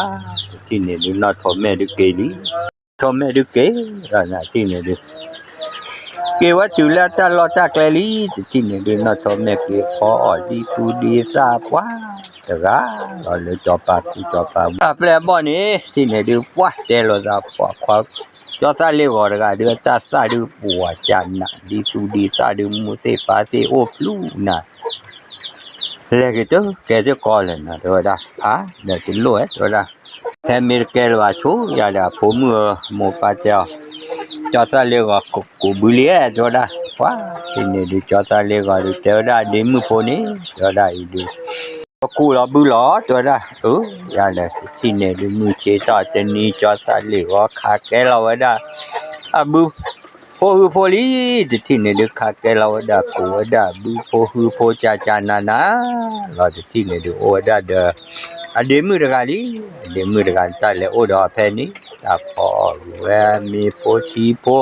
တထံၣ်န့ၣ်ဒုး နီၢ်ထိးမဲာ်ဒုးက့ၤလံ ထိးမဲာ်ဒုးက့ၤ နၤတထံၣ်န့ၣ်ဒုး က့ၤဝဲတုၤလၢတၢ်လီၢ်တၢ်ကျဲလံ တထံၣ်န့ၣ်ဒုး နီၢ်ထိးမဲာ်က့ၤဖီအီၣ်ဒ်သူၣ်ဒ်သၣ်ပှၤ တဂၤလီၤလၢကၠီပၤကူကၠီပၤဝံၤ အပျဲၢ်အဘီၣ်န့ၣ် တထံၣ်န့ၣ်ဒုး ပှၤတဲလိာ်သးပှၤခွါ ကၠီသၣ်လ့ဂီၤတဂၤဒုး အတၢ်သၣ်ဒုးပှၤကနး ဒ်သူၣ်ဒ်သၣ်ဒုး မူသ့ၣ်ပၢ်သ့ၣ်အိၣ်ဖျူနၤ လဲၤက့ၤတကဲတကီလၢၤနၤ တဲဝဲဒၣ် အါ ဒီးတလိၣ်ဧဲ တဲဝဲဒၣ် ဟဲမ့ၢ်တကဲလၢၤဘၣ်ဆိ ယၤဒီးအဖိမုၣ်ဧၢ မိၢ်ပၢ်တဲအီၤ ကၠီသၣ်လ့ဂီၤကူးဘုလံဧဲ တဲဝဲဒၣ် ပှၤတထံၣ်န့ၣ်ဒုး ကၠီသၣ်လ့ဂီၤဒုး တဲဝဲဒၣ်ဒ့မုၣ်ဖိန့ၣ် တဲဝဲဒၣ်အံၤဒုး ပကူးလီၤဘုလီၤ တဲဝဲဒၣ် အၢ ယၤဒီးတထံၣ်န့ၣ်ဒုး မုၢ်ဆ့ၣ်ထီၣ်တနံၤ ကၠီသၣ်လ့ဂီၤခးကဲလီၤဝဲဒၣ် အဘု ဖိဟုဖိလံ တထံၣ်န့ၣ်ဒုး ခးကဲလီၤဝဲဒၣ် ကူးဝဲဒၣ်ဘုဖိဟုဖိကၢ်ကၢ်နးနး လီၤတထံၣ်န့ၣ်ဒုး အိၣ်ဝဲဒၣ်ဒီး အဒ့မုၣ်တဂၤလံ အဒ့မုၣ်တဂၤန့ၣ် တၢ်လဲၤအိၣ်ဒီးအီၤဖဲန့ၣ် တၢ်ဖီအီၣ်ဝဲမ့ၤဖိထံဖိ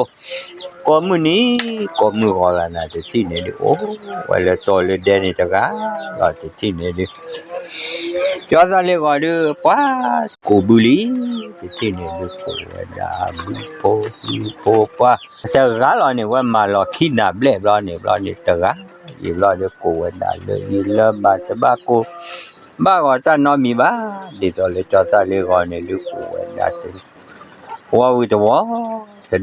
ကိးမုၢ်နံၤ ကိးမုၢ်ဂီၤလၢ်နၤ တထံၣ်န့ၣ်ဒုး အိၣ်ဝဲလၢတီၢ်လၢဒဲန့ၣ်တဂၤ လီၤတထံၣ်န့ၣ်ဒုး ကၠီသၣ်လ့ဂီၤဒုး ပှၤ ကူးဘုလံ တထံၣ်န့ၣ်ဒုး ကူးဝဲဒၣ်ဘုဖိဟုဖိပှၤ တဂၤလီၤန့ၣ် ဝဲမၤလီၤခံနၤဘျဲၣ်ဘျီန့ၣ် ဘျီန့ၣ်တဂၤ ယံာ်ဘျီဒုး ကူးဝဲဒၣ်လၢယံာ်လၢဘၣ်တဘၣ်ကူး ဘၣ်ဂီၤတၢ်နီတမံၤဘၣ် ဒ်သိးလၢကၠီသၣ်လ့ဂီၤန့ၣ်ဒုး ကူးဝဲဒၣ်တ ဝီဝံၤတဝီ တဒီဝံၤတ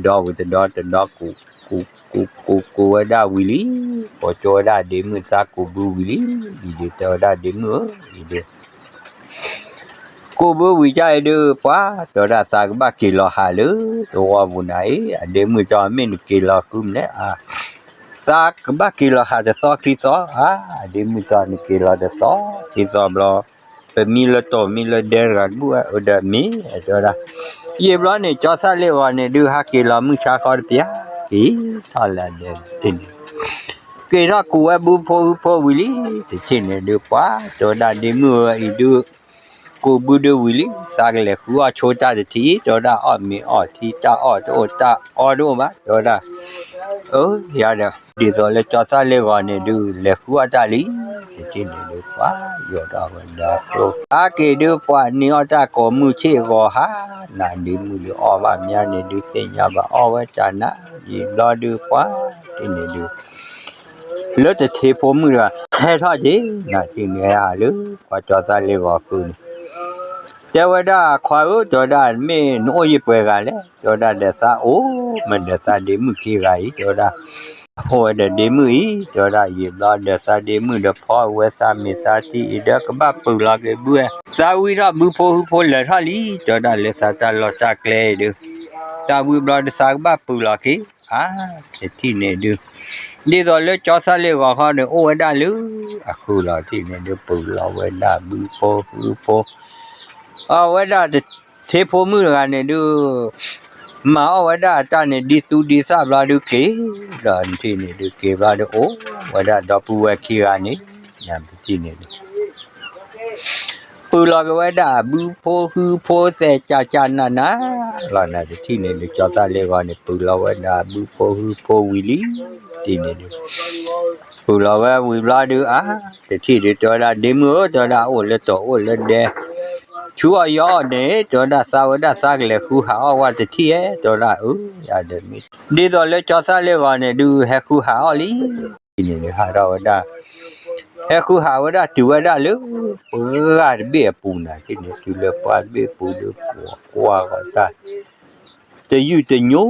ဒီ တဒီကူး ကူး ကူး ကူး ကူးဝဲဒၣ်ဝံၤလံ ကိးကၠိဝဲဒၣ်ဒ့မုၣ်သးကူးဘုဝံၤလံ အံၤဒုး တဲဝဲဒၣ်ဒ့မုၣ်ဧၢ အံၤဒုး ကူးဘုဝံၤကၢ်အံၤဒုး ပှၤ တဲဝဲဒၣ်သးကဘၣ်က့ၤလီၤဟးလၢ တဝီပူၤနၤအံၤ အဒ့မုၣ်တဲအီၤ မ့ၢ်နက့ၤလီၤဃုမနုၤလဲၣ် အါ သးကဘၣ်က့ၤလီၤဟးတသီခံသီ အါ အဒ့မုၣ်တဲအီၤ နက့ၤလီၤတသီခံသီဘျီ ပမံလၢတီၢ်မံလၢဒဲတဂၤတဘူၣ်ဝဲ အိၣ်ဒီးမ့ၢ် တဲဝဲဒၣ် ယံာ်ဘျီန့ၣ် ကၠီသၣ်လ့ဂီၤန့ၣ်ဒုး ဟးက့ၤလီၤမုၢ်ဆါခီတပျၢ် က့ၤထီၣ်လၢဒဲန့ၣ် က့ၤထီၣ်ကူးဝဲဘုဖိဟုဖိဝံၤလံ, တထံၣ်န့ၣ်ဒုးပှၤ တဲဝဲဒၣ်ဒ့မုၣ်ဝဲအံၤဒုး ကူးဘုဒုးဝံၤလံ, သးကလဲၤဃုအီၣ်ဆိတၢ်တထံၣ်, တဲဝဲဒၣ် အီၣ်မ့ၤအီၣ်ထံ တၢ်အီၣ်တအိၣ် တၢ်အီတအိၣ်ဘၣ် တဲဝဲဒၣ်, အၢ ယၤဒီး ဒ်သိးလၢကၠီသၣ်လ့ဂီၤန့ၣ်ဒုး လဲၤဃုအီၣ်တၢ်လံ, တထံၣ်န့ၣ်ဒုးပှၤ ယီၤထီၣ်ဝဲဒၣ်ကျိ ဟးက့ၤဒုးပှၤန့ၢ်အီၣ်တၢ်ကိးမုၢ်ဆ့ၣ်ဂီၤဟါ, နၤဒ့မုၣ်ဒုးအီၣ်ဘၣ်မးန့ၣ်ဒုး သ့ၣ်ညါဘၣ်အီၣ်ဝဲတၢ်နၤ, ယံာ်ဘျီဒုးပှၤ တထံၣ်န့ၣ်ဒုး လၢတထ့ဖိမုၣ်တဂၤ ဟဲထီၣ်က့ၤ နၤတထံၣ်န့ၣ်ဟဲဟးလၢ ပှၤကၠီသၣ်လ့ဂီၤဃုာ်န့ၣ်, တဲဝဲဒၣ်ခွါဧၢ တဲဝဲဒၣ် မ့ၢ်နအိၣ်ယံာ်ပှဲၤဂၤလဲၣ်, တဲဝဲဒၣ်ဒီးသးအိၣ် မ့ၢ်ဒီးသးဒ့မုၣ်ခံဂၤအံၤ တဲဝဲဒၣ်, အိၣ်ဝဲဒီးဒ့မုၣ်အံၤ တဲဝဲဒၣ် ယံာ်ဘျီဒီးသးဒ့မုၣ်ဒီးဖီဝဲသးမ့ၢ်သးထံအံၤဒီး ကဘၣ်ပုၢ်လီၤက့ၤဘုဝဲ, သးဝံထီၣ်ဘုဖိဟုဖိလဲၤထီၣ်လံ တဲဝဲဒၣ်လၢသးတၢ်လီၢ်တၢ်ကျဲအံၤဒုး, သးဝံဘျီဒီးသးကဘၣ်ပုၢ်လီၤက့ၤ အါ တထံၣ်န့ၣ်ဒုး, ဒ်သိးလၢကၠီသၣ်လ့ဂီၤဃီန့ၣ် အိၣ်ဝဲဒၣ်လၢ အဃုာ်လီၤတထံၣ်န့ၣ်ဒုး ပုၢ်လီၤဝဲဒၣ်ဘုဖိဟုဖိ, အဝဲဒၣ်တထ့ဖိမုၣ်တဂၤန့ၣ်ဒုး မၤအီၣ်ဝဲဒၣ်အတၢ်န့ၣ် ဒ်သူဒ်သၣ်ဘျီဒုးက့ၤ, ဒီးတထံၣ်န့ၣ်ဒုးက့ၤဘျီဒုးအိၣ်ဝဲဒၣ်ဒီပုၢ်ဝဲၢ်ခံဂၤန့ၣ်, တထံၣ်န့ၣ်ဒုး ပုၢ်လီၤက့ၤဝဲဒၣ်ဘုဖိဟုဖိသဲးကၢ်ကၢ်နးနး, လီၤနၤတထံၣ်န့ၣ်ဒုး ကၠီသၣ်လ့ဂီၤန့ၣ် ပုၢ်လီၤဝဲဒၣ်ဘုဖိဟုဖိဝံၤလံ, တထံၣ်န့ၣ်ဒုး ပုၢ်လီၤဝဲဝံၤဘျီဒုး အါ တထံၣ်ဒုး တဲဝဲဒၣ်ဒ့မုၣ်ဧၢ တဲဝဲဒၣ်အိၣ်လၢတီၤအိၣ်လၢဒဲ ဆူအီၣ်ယီအီၣ်န့ၣ် တဲဝဲဒၣ်သးဝဲဒၣ်သးကလဲၤဃုဟးအီၣ်ဝဲတထံၣ် တဲဝဲဒၣ်အၢ ယၤဒီးမ့ၢ် ဒ်သိးလၢကၠီသၣ်လ့ဂီၤန့ၣ်ဒုး ဟဲဃုဟးအီၣ်လံ, တထံၣ်န့ၣ်ဒုးဟးထီၣ်ဝဲဒၣ် ဟဲဃုဟးဝဲဒၣ်တုၤဝဲဒၣ်လၢ ပှၢ်တဘ့ၣ်အပူၤနၤ တထံၣ်န့ၣ် တုၤလၢပှၢ်တဘ့ၣ်ပူၤဒုး ပှၤကွၢ်ဂီၤတၢ် တယုၢ်တညိ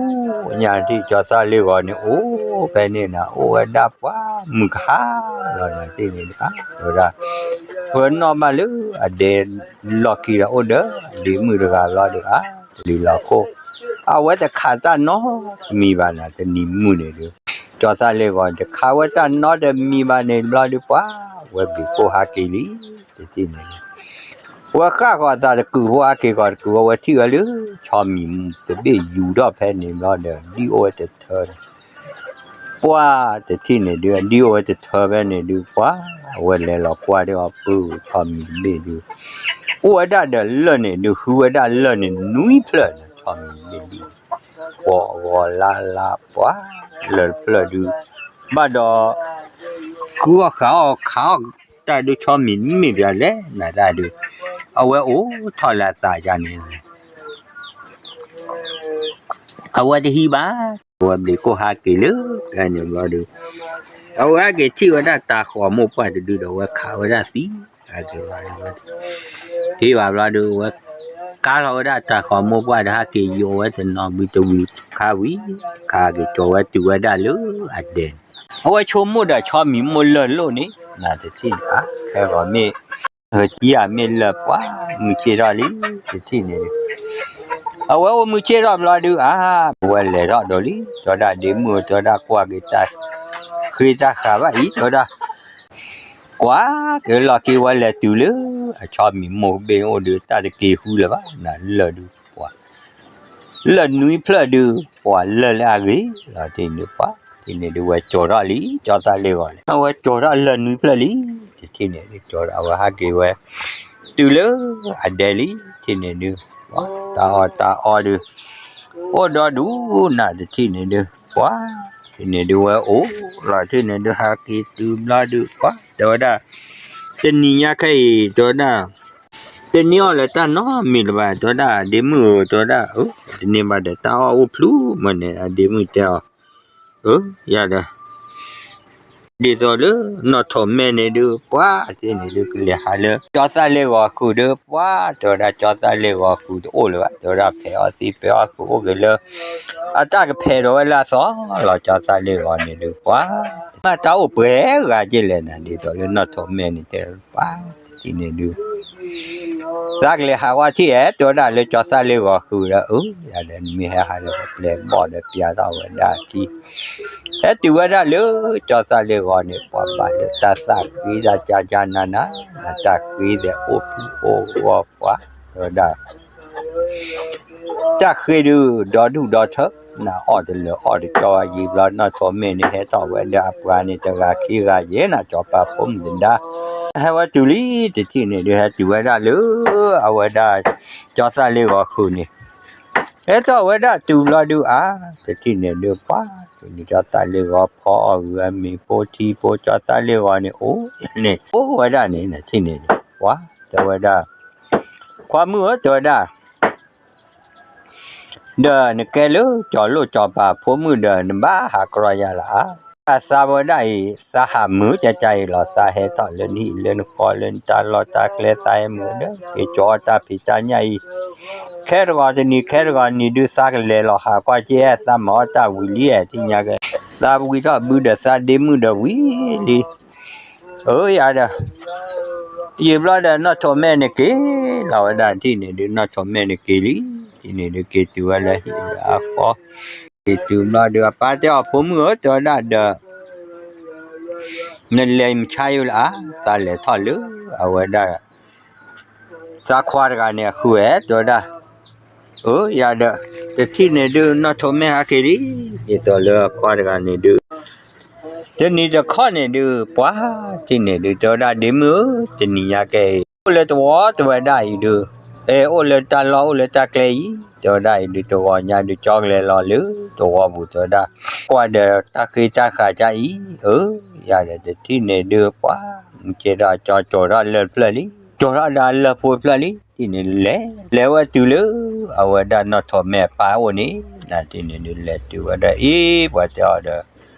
ညါတထံၣ်ကၠီသၣ်လ့ဂီၤန့ၣ် အိၣ်ဖဲန့ၣ်နၤ အိၣ်ဝဲဒၣ်ပှၤမုၢ်ကဟါလီၤနၤ တထံၣ်န့ၣ်ဒုး အါ တဲဝဲဒၣ် ဝဲနီၣ်ဘၣ်လၢအဒဲလီၢ်ခံဒီးအိၣ်ဒီး ဒ့မုၣ်တဂၤဘျီဒုး အါ တလံၤလီၤခိၣ် အဝဲတခးတၢ်နီတမံၤဘၣ်နၤ တနံၤမုၢ်န့ၣ်ဒုး ကၠီသၣ်လ့ဂီၤ တခးဝဲတၢ်နီတမံၤဘၣ်န့ၣ်ဘျီဒုး ပှၤဝဲဘျုးကိၢ်ဟးက့ၤလံ တထံၣ်န့ၣ်ဒုး ဝဲဃၣ်ဃီၤသးတကုာ်ဖိဟးက့ၤဃီၤတကုာ်ဝဲ ဝဲထံၣ်ဝဲလၢ ဆီမံၤတဘ့ၣ်ယူၤထီၣ်ဖဲန့ၣ်ဘျီဒီး ဒံၣ်အိၣ်ဝဲတထၢဒီး ပှၤတထံၣ်န့ၣ်ဒုး အဒံၣ်အိၣ်ဝဲတထၢဖဲန့ၣ်ဒုး ပှၤဝဲလဲၤလီၤကွၢ်ဒီးအီၤပုၢ်ဆီမံၤတဘ့ၣ်ဒုး အိၣ်ဝဲဒၣ်ဒီးလၢၢ်န့ၣ်ဒုး ဟုဝဲဒၣ်လၢၢ်န့ၣ်နွံဖျၢၣ်န့ၣ် ဆီမံၤတဘ့ၣ်ဒုး ပှၤဂီၤလါလါပှၤ လၢၢ်တဖျၢၣ်ဒုး ဘၣ်ဒီး ဃုအီၣ်ဃးအီၣ်ခးအီၣ်တၢ်ဒုး ဆီမံၤမ့ၢ်ပှၤလဲၣ်နၤတၢ်ဒုး အဝဲအိၣ်ထီၣ်လၢအသးယါန့ၣ် အဝဲတဟံးဘၣ် အဝဲဘျုးကိၢ်ဟးက့ၤလၢ ဖဲန့ၣ်ဘျီဒုး အဝဲဟဲက့ၤထံၣ်ဝဲဒၣ်တၤဃီၤမိၢ်ပှၢ်တဒုဒီး အဝဲခးဝဲဒၣ်သံ ဟဲက့ၤဘၣ် ထံၣ်ဘၣ်ဘျီဒုး အဝဲကါထီၣ်ဝဲဒၣ်တၤဃီၤမိၢ်ပှၢ်ဒီး ဟဲက့ၤယိးဝဲတနီၤဘုတဝံၤခါဝံၤ ခးက့ၤကၠီၤဝဲတုၤဝဲဒၣ်လၢအဒဲန့ၣ် အဝဲဆိကမိၣ်ဒီးဆီမံၤမိၢ်လၢၢ်လိၣ်န့ၣ် နတထံၣ်န့ၣ် အါ ခဲဂီၤမ့ၢ် ဟၢကံယၤမ့ၢ်လၢၢ်ပှၤ မုၢ်ဆ့ၣ်ထီၣ်လံ တထံၣ်န့ၣ်ဒုး အဝဲအိၣ်မုၢ်ဆ့ၣ်ထီၣ်ဘျီဒုး အါ ဝဲလဲၤထီၣ်ဒိးလံ တဲဝဲဒၣ်ဒ့မုၣ်ဧၢ တဲဝဲဒၣ်ကွၢ်က့ၤတၢ် ဃ့တၢ်ဃးဘၣ်အံၤ တဲဝဲဒၣ် ကွၢ်က့ၤလီၢ်ခံဝဲလဲၤတုၤလၢ အဆီမံၤမိၢ်တဘ့ၣ်န့ၣ်အိၣ်ဒုး တၢ်တက့ၤဃုလၢၤဘၣ် နလၢၢ်ဒုးပှၤ လၢၢ်နွံဖျၢၣ်ဒုး ပှၤလၢၢ်လၢအဂ့ၤလီၤ တထံၣ်န့ၣ်ဒုးပှၤ တထံၣ်န့ၣ်ဒုးဝဲကၠီၤထီၣ်လံ ကၠီသၣ်လ့ဂီၤန့ၣ် အဝဲကၠီၤထီၣ်လၢၢ်နွံဖျၢၣ်လံ တထံၣ်န့ၣ်ဒုးကၠီၤထီၣ် အဝဲဟးက့ၤဝဲ တုၤလၢအဒဲလံ တထံၣ်န့ၣ်ဒုး တၢ်အီၣ်တၢ်အီဒုး အိၣ်ဒီဒူၣ်နၤ တထံၣ်န့ၣ်ဒုး ပှၤ တထံၣ်န့ၣ်ဒုးဝဲအိၣ်လီၤ တထံၣ်န့ၣ်ဒုးဟးက့ၤတုၤဘျီဒုး ပှၤ တဲဝဲဒၣ် တနံၤညါခဲအံၤ တဲဝဲဒၣ် တန့ၢ်အီၣ်လၢၤတၢ်နီတမံၤလၢၤဘၣ် တဲဝဲဒၣ် ဒ့မုၣ်ဧၢ တဲဝဲဒၣ် အၢ တန့ၢ်ဘၣ်ဒီးတၢ်အီၣ်အိၣ်ဖျုးမၢ်န့ၣ် အဒ့မုၣ်တဲအီၤ အၢ ယၤဒီး ဒ်သိးလၢနီၢ်ထိးမဲန့ၣ်ဒုး ပှၤတထံၣ်န့ၣ်ဒုး ကလဲၤဟးလၢ ကၠီသၣ်လ့ဂီၤဃုာ်ဒီး ပှၤ တဲဝဲဒၣ် ကၠီသၣ်လ့ဂီၤဃုာ်တအိၣ်လၢၤဘၣ် တဲဝဲဒၣ် ဖဲးအီၣ်သံဖဲးအီၣ်ဃုာ်အိၣ်က့ၤလၢ အတၢ်ကဖဲးဒီးဝဲလၢအသီလီၤ ကၠီသၣ်လ့ဂီၤန့ၣ်ဒုး ပှၤ မ့ၢ်တၢ်အိၣ်ပှဲၤဂၤက့လဲၣ်နၤ ဒ်သိးလၢနီၢ်ထိးမဲန့ၣ်တဲ ပှၤ တထံၣ်န့ၣ်ဒုး သးကလဲၤဟးဝဲထံၣ်အဲ တဲဝဲဒၣ်လၢကၠီသၣ်လ့ဂီၤဃုာ်ဒီး အၢ ယၤဒီးနမ့ၢ်ဟဲဟးဒီးပျဲၢ်ဘီၣ်ဒီးပျဲၢ်ထီၣ်ဝဲဒၣ်ထံ ဟဲတုၤဝဲဒၣ်လၢကၠီသၣ်လ့ဂီၤန့ၣ် ပှၤဘၣ်လၢတၢ်သးဃ့တၢ်ကၠၢ်ကၠၢ်နးနး တၢ်ဃ့သဲးအိၣ်ဖုၣ်အိၣ်ဂီၢ်ပှၤ တဲဝဲဒၣ် တၢ်ဃ့ဒုး ဒီဒူၣ်ဒီထၢ နအီၣ်တလၢာ်အီၣ်တကၠီအယံာ်ဘျီ နီၢ်ထိးမဲာ်န့ၣ်ဟဲထီၣ်ဝဲဒီးအပှၤန့ၣ် တဂၤခံဂၤယဲၢ်နၤ စီၤပၤဖိမုၣ်သဒါ ဟဲဝဲတုၤလံ တထံၣ်န့ၣ်ဒုး ဟဲတုၤဝဲဒၣ်လၢ အဝဲဒၣ် ကၠီသၣ်လ့ဂီၤဃုာ်န့ၣ် ဟဲထီၣ်ဝဲဒၣ်တုၤဘျီဒုးအါ တထံၣ်န့ၣ်ဒုး ပှၤ တုၤန့ၣ်ကၠီသၣ်လ့ဂီၤဖီအီၣ်ဂုာ်အမ့ၤဖိ ထံဖိ ကၠီသၣ်လ့ဂီၤန့ၣ် အိၣ်န့ၣ် အိၣ်ဝဲဒၣ်န့ၣ် နထံၣ်န့ၣ်ဒုး ပှၤ တဲဝဲဒၣ် ခွါမုၣ်ဧၢ တဲဝဲဒၣ် ဒီးနကဲလၢကၠီၤလိၣ်ကၠီၤပၤဖိမုၣ်ဒီး နဘၣ်ဟးကြီယၤလၢၤဧါ. အသးဝဲဒၣ်အံၤ သးဟးမုာ်ကကါအံၤလီၤ. သးဟဲထီၣ်လၢနဟံၣ်လၢနဃီလၢနတၢ်လီၢ်တၢ်ကျဲ သးဟဲမုာ်ဒီး က့ၤကၠီတၢ်ဖံးတၢ်ညၣ်အံၤ ခဲတဂီၤတနံၤ ခဲတဂီၤနံၤဒုး သးကလဲၤလီၤဟးကွၢ်က့ၤ သးမၤအီၣ်တၢ်ဝံၤလံ သ့ၣ်ညါက့ၤ သးဝံထီၣ်ဘုဒီးသးဒ့မုၣ်ဒီးဝံၤလံ အၢ ယၤဒီး ယံာ်ဘျီဒီး နီၢ်ထိးမဲာ်န့ၣ်က့ၤလီၤဝဲဒၣ် ထံၣ်န့ၣ်ဒုး နီၢ်ထိးမဲာ်န့ၣ်က့ၤလံ ထံၣ်န့ၣ်ဒုးက့ၤတုၤဝဲလၢဟံၣ်လၢအဃီ က့ၤတုၤဘျီဒီး အပၢ်တဲအီၤ ဖိမုၣ်ဧၢ တဲဝဲဒၣ်ဒီး နလဲၤမုၢ်ဆါယိလၢၤဧါ. သးလဲၤထီၣ်လၢအဝဲဒၣ် သးခွါတဂၤန့ၣ်အဃုဧဲ တဲဝဲဒၣ် အၢ ယၤဒီး တထံၣ်န့ၣ်ဒုး နီၢ်ထိးမဲာ်ဟးက့ၤလံ ဒ်သိးလၢအခွါတဂၤန့ၣ်ဒုး တနံၤတခီန့ၣ်ဒုး ပှၤ ထံၣ်န့ၣ်ဒုး တဲဝဲဒၣ် ဒ့မုၣ်ဧၢ တနံၤညါကဲအံၤ အိၣ်လၢတဝီ တဲဝဲဒၣ်အံၤဒုး အဲ အိၣ်လၢတၢ်လီၢ် အိၣ်လၢတၢ်ကျဲအံၤ တဲဝဲဒၣ်အံၤဒုး တဂီၤညါဒုး ကၠီကလဲၤလီၤလၢတဝီပူၤ တဲဝဲဒၣ် ကွၢ်ဒီးတၢ်ဃ့တၢ်ဃာ်ကါအံၤ အၢ ယၤဒီး တထံၣ်န့ၣ်ဒုး ပှၤ မုၢ်ကဲထီၣ်ကၠီ ကၠီထီၣ်လၢၢ်တဖျၢၣ်လံ ကၠီထီၣ်ဒီးအလၢၢ်ဖိတဖျၢၣ်လံ ထံၣ်န့ၣ်ဒုးလဲၤ လဲၤဝဲတုၤလၢ အဝဲဒၣ်နီၢ်ထိးမဲာ်အပၢ်အိၣ်န့ၣ် နထံၣ်န့ၣ်ဒုး လဲၤတုၤဝဲဒီး အ့ ပှၤတဲအီၤဒီး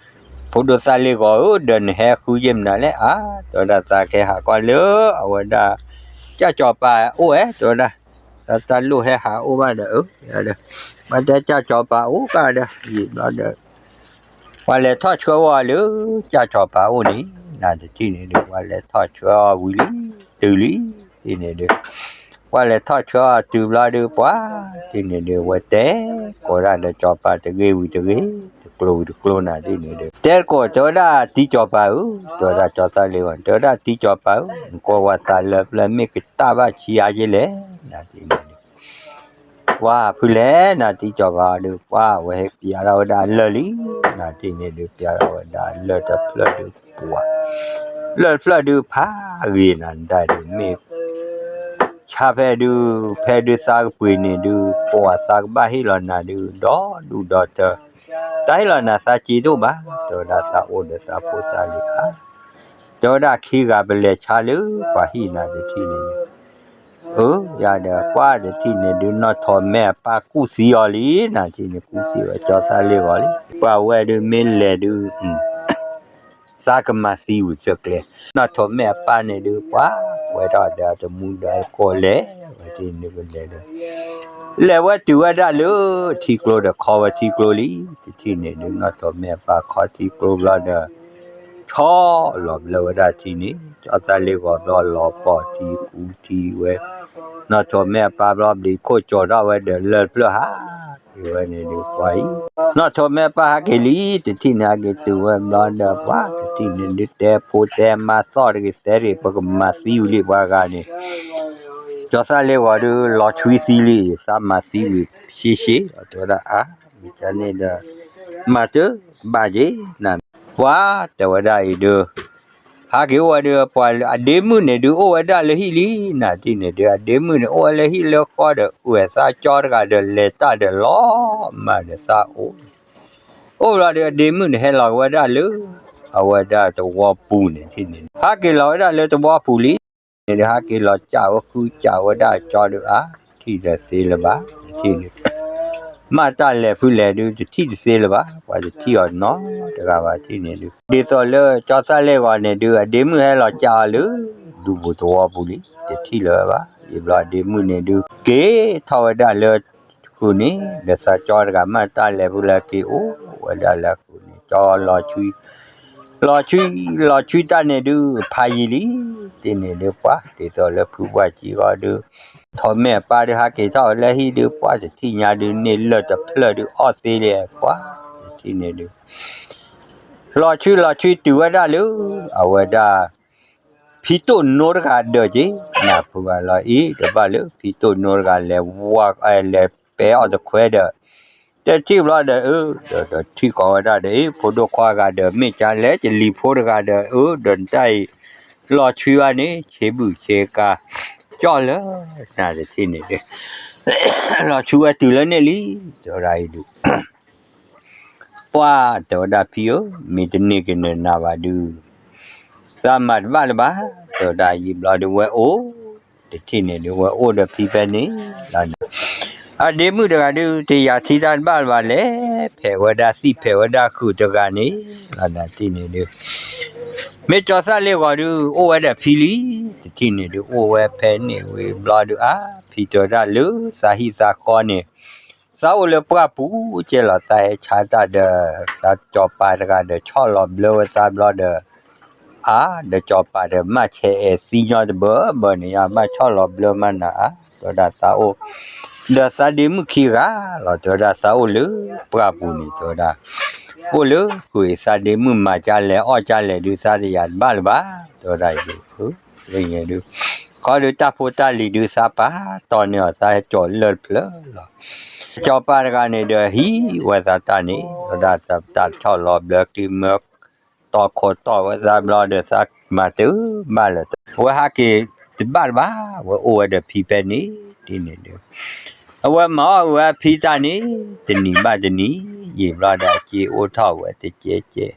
ဖိဒိၣ်သၣ်လ့ဂီၤဧၢ ဒီးနဟဲဃုယဲၢ်မနုၤလဲၣ် အါ တဲဝဲဒၣ် သးကဟဲဟးကွၢ်လၢအဝဲဒၣ် ကၠၢ်ကၠီၤပၤအိၣ်ဝဲ တဲဝဲဒၣ် သးတၢ်လိၣ်ဟဲဟးအိၣ်ဘၣ်ဒီး အၢ ဒီး ဘၣ်တဲကၠၢ်ကၠီၤပၤအိၣ်ကဒီး ယံာ်ဘျီဒီး ပှၤလဲၤထီၣ်ဆှၢအီၤလၢ ကၠၢ်ကၠီၤပၤအိၣ်န့ၣ် နတထံၣ်န့ၣ်ဒုး ပှၤလဲၤထီၣ်ဆှၢအီၤဝံၤလံ တုၤလံ ထံၣ်န့ၣ်ဒုး ပှၤလဲၤထီၣ်ဆှၢအီၤတုၤဘျီဒုး ပှၤ ထံၣ်န့ၣ်ဒုး ဝဲတဲကိးဒၣ်ဒီးကၠီၤပၤတဂ့ၤဝံၤတဂ့ၤ တကျိၤဝံၤတကျိၤ နထံၣ်န့ၣ်ဒုး တဲကိး တဲဝဲဒၣ် တံကၠီၤပၤဧၢ တဲဝဲဒၣ်ကၠီသၣ်လ့ဂီၤ တဲဝဲဒၣ် တံကၠီၤပၤဧၢ နကွၢ်ဝဲသးလၢပျၢၤမ့ၢ်ကတၢၢ်ဘၣ်ဆံးအါယဲလဲၣ် နထံၣ်န့ၣ်ဒုး ပှၤဖုလဲၣ် နတံကၠီၤပၤအီၤဒုး ပှၤဝဲဟဲပျးထီၣ်ဝဲဒၣ်အလၢၢ်လံ နထံၣ်န့ၣ်ဒုး ပျးထီၣ်ဝဲဒၣ်အလၢၢ်တဖျၢၣ်ဒုး ပှၤ လၢၢ်တဖျၢၣ်ဒုးဖးဂ့ၤ နဒၣ်ဒုး မ့ၢ် ဆါဖဲဒုး ဖဲဒုးသးကပှ့ၤန့ၣ်ဒုး ပှၤသးကဘၣ်ဟ့ၣ်လီၤနၤဒုး ဒီဒူၣ်ဒီတၢၢ် သးဟ့ၣ်လီၤနၤသးစ့တအိၣ်ဘၣ် တဲဝဲဒၣ် သးအိၣ်ဒီးသးဖိသးလံၤဧါ တဲဝဲဒၣ် ခံဂၤပလဲၤဆါလၢပှၤဟံၣ် နတထံၣ်န့ၣ်ဒုး အၢ ယၤဒီး ပှၤတထံၣ်န့ၣ်ဒုး နီၢ်ထိးမဲာ်အပၢ်ကူၣ်သံအီၤလံ နထံၣ်န့ၣ် ကူၣ်သံဝဲကၠီသၣ်လ့ဂီၤလံ ပှၤဝဲဒုးမ့ၢ်လဲၤဒုး သးကမၤသံဝံၤဖျၢၣ်ကျဲ နီၢ်ထိးမဲာ်အပၢ်န့ၣ်ဒုး ပှၤ ဝဲထီၣ်ဒီးအတမူဒီးအကိးလဲၤ ဝဲထံၣ်န့ၣ်ဒုးလဲၤဒီး လဲၤဝဲတုၤဝဲဒၣ်လၢထံကျိဒီး ခီဝဲထံကျိလံ တထံၣ်န့ၣ်ဒုး နီၢ်ထိးမဲာ်အပၢ်ခီထံကျိဘျီဒီး ဆီလီၤဘျၢဝဲဒၣ်ထံန့ၣ် ကၠီသၣ်လ့ဂီၤဘျီလီၤပီၢ်ထံကူထံဝဲ နီၢ်ထိးမဲာ်အပၢ်ဘျီဘျံးခိၣ်ကၠီၤထီၣ်ဝဲဒီးလၢၢ်တဖျၢၣ်ဟး က့ၤဝဲန့ၣ်ဒုးပှၤအံၤ နီၢ်ထိးမဲာ်အပၢ်ဟးက့ၤလံ တထံၣ်န့ၣ်ဟဲက့ၤတုၤဝဲဘျီဒီးပှၤ တထံၣ်န့ၣ်ဒုးတဲဖိတဲမါသီၣ်တဂ့ၤ သဲတဂ့ၤ ပကမၤသံဝံၤလံပှၤဂၤန့ၣ် ကၠီသၣ်လ့ဂီၤဒုး လီၤဆွံသံလံ သးမၤသံဝံၤရှဲရှဲ တဲဝဲဒၣ်အါ မ့ၢ်န့ၣ်ဒီး မၤတဘၣ်က့ၤနၤ ပှၤတဲဝဲဒၣ်အံၤဒုး ဟးက့ၤအိၣ်ဝဲဒုး ပှၤအဒ့မုၣ်န့ၣ်ဒုး အိၣ်ဝဲဒၣ်လၢဟံၣ်လံ နၤတထံၣ်န့ၣ်ဒုး အဒ့မုၣ်န့ၣ် အိၣ်ဝဲလၢဟံၣ်လၢဃီဒီး အုၣ်ဝဲသးကၠီတဂၤဒီးလဲၤတၢ်ဒီးလီၤမၢ်ဒီးသးအိၣ် အိၣ်ဘျီဒီးအဒ့မုၣ်န့ၣ် ဟဲလီၤက့ၤဝဲဒၣ်လၢ အဝဲဒၣ်သဝီပူၤန့ၣ် ဟးက့ၤလီၤဝဲဒၣ်လၢသဝီပူၤလံ န့ၣ်ဒုး ဟးက့ၤလီၤကးဝဲဃုကးဝဲဒၣ်ကၠီဒုးအါ တထံၣ်တသ့လၢၤဘၣ် တထံၣ်န့ၣ် မၢ်တၢ်လဲၤဖုလဲၤဒုး တထံၣ်တသ့လၢၤဘၣ် ပှၤတထံၣ်အီၤနီတဂၤဘၣ် တထံၣ်န့ၣ်ဒုး ဒ်သိးလၢကၠီသၣ်လ့ဂီၤန့ၣ်ဒုး အဒ့မုၣ်ဟဲလီၤကးအီၤလၢ ဒူပူၤသဝီပူၤလံ တထံၣ်လၢၤဘၣ် ယံာ်ဘျီအဒ့မုၣ်န့ၣ်ဒုး က့ၤထီၣ်ဝဲဒၣ်လၢ ဃုာ်န့ၣ် ဒီးသးကၠီတဂၤမၢ်တၢ်လဲၤဖုလဲၤက့ၤအိၣ်ဝဲဒၣ်လၢဃုာ်န့ၣ် ကၠီလီၤဆွံ လီၤဆွံ လီၤဆွံတၢ်န့ၣ်ဒုး ဖးယံာ်လံ တထံၣ်န့ၣ်ဒုး ပှၤ ဒ်သိးလၢဖုပှၢ်ကံဂီၢ်ဒုး ထိးမဲာ်အပၢ်ဒုး ဟးက့ၤထီၣ်ဝဲလၢဟံၣ်ဒုး ပှၤတထံၣ်ညါဒုး န့ၢ်လၢၢ်တဖျၢၣ်ဒုး အီၣ်သ့လံ ပှၤ တထံၣ်န့ၣ်ဒုး လီၤဆွံလီၤဆွံတုၤဝဲဒၣ်လၢ အဝဲဒၣ် ဖံတိၣ်နိတဂၤဒၢးက့ၤ နၢ်ဖုဂၤလီၤအံၤ တဘၣ်လၢ ဖံတိၣ်နိတဂၤလဲၤဝါ လဲၤပဲအီၣ်တခွဲဒီး တဲထံၣ်ဘျီဒီး အၢ ဒီးထံၣ်ဃီဝဲဒၣ်ဒီး အ့ ဖိဒိၣ်ခွါဂၤဒီး မ့ၢ်ကလဲၤကလံၤဖိတဂၤဒီး အၢ ဒီးနတၢ်အံၤ လီၤဆှံဘၣ်န့ၣ် ဆ့ဘုၣ်ဆ့ကၤ ကၠီၣ်လၢ နတထံၣ်န့ၣ်ဒီး လီၤဆှံဝဲတုၤလၢန့ၣ်လံ တဲဝဲဒၣ်အံၤဒုး ပှၢ် တဲဝဲဒၣ်ဖံဧၢ, မ့ၢ်တန့ၢ်ကနၣ်နၤဘၣ်ဒုး သးမၤတဘၣ်လၢၤဘၣ်, တဲဝဲဒၣ်ယံာ်ဘျီဒုးဝဲအိၣ်, တထံၣ်န့ၣ်ဒုးဝဲအိၣ်ဒီးဖံဖဲန့ၣ်လီၤန့ၣ်, အဒ့မုၣ်တဂၤဒုး တယၤထံတၢ်တဘၣ်လၢၤဘၣ်လဲၣ်, ဖဲးဝဲဒၣ်သံၣ်ဖဲးဝဲဒၣ်ဃုာ်တဂၤန့ၣ်လီၤန့ၣ်, တထံၣ်န့ၣ်ဒုး မ့ၢ်ကၠီသၣ်လ့ၣ်ဂီၤဒုး အိၣ်ဝဲဒီးဖံလံ, တထံၣ်န့ၣ်ဒုး အိၣ်ဝဲဖဲန့ၣ်ဝံၤဘျီဒုး အါ ဖံတဲဝဲဒၣ်လၢ သးဟံၣ်သးဃီန့ၣ် သးအိၣ်လၢပှၢ်ပူၤကဲလီၤ, သးဟဲဆါတၢ်ဒီး သးစီၤပၤတဂၤဒီးဆီၣ်လီၤဘျၢဝဲသးဘျီဒီး အါ ဒီးစီၤပၤဒီးမၤဆဲးအဲၣ်သံညီတဘၢဘၢန့ၣ် ယဘၣ်ဆီၣ်လီၤဘျၢမးနၤအါ, တဲဝဲဒၣ်သးအိၣ် ဒီးသးဒ့မုၣ်ခံဂၤလီၤ, တဲဝဲဒၣ်သးအိၣ်လၢပှၢ်ပူၤန့ၣ် တဲဝဲဒၣ် အိၣ်လၢဃုာ်အံၤ သးဒ့မုၣ်မၤကၢ်လဲၣ်အီၣ်ကၢ်လဲၣ်ဒုး သးတယၤတဘၣ်လၢၤဘၣ်, တဲဝဲဒၣ်အံၤဒုး လၢညါဒုး ခီဒုးတၢ်ဖိတၢ်လံၤဒုး သးပာ်တီၢ်န့ၢ်အီၤ သးဟဲကၠီၤလၢၢ်တဖျၢၣ်လီၤ, စီၤပၤတဂၤန့ၣ်ဒီးဟံးဝဲသးတၢ်န့ၣ် တဲဝဲဒၣ်သးတၢ်ဆီၣ်လီၤဘျၢကျံမၢ တီၢ်ခိးတီၢ်ဝဲသးဘျီဒီး သးမၤတဘၣ်လၢၤ, အဝဲဟးက့ၤတဘၣ်တဘၣ် အဝဲအိၣ်ဝဲဒီးဖံဖဲန့ၣ် တထံၣ်န့ၣ်ဒုး အဝဲမၤအီၣ်ဝဲဖံတၢ်န့ၣ် တနံၤဘၣ်တနံၤ ယံာ်ဘျီဒီး အစ့အိၣ်ထီၣ်ဝဲတကဲကဲ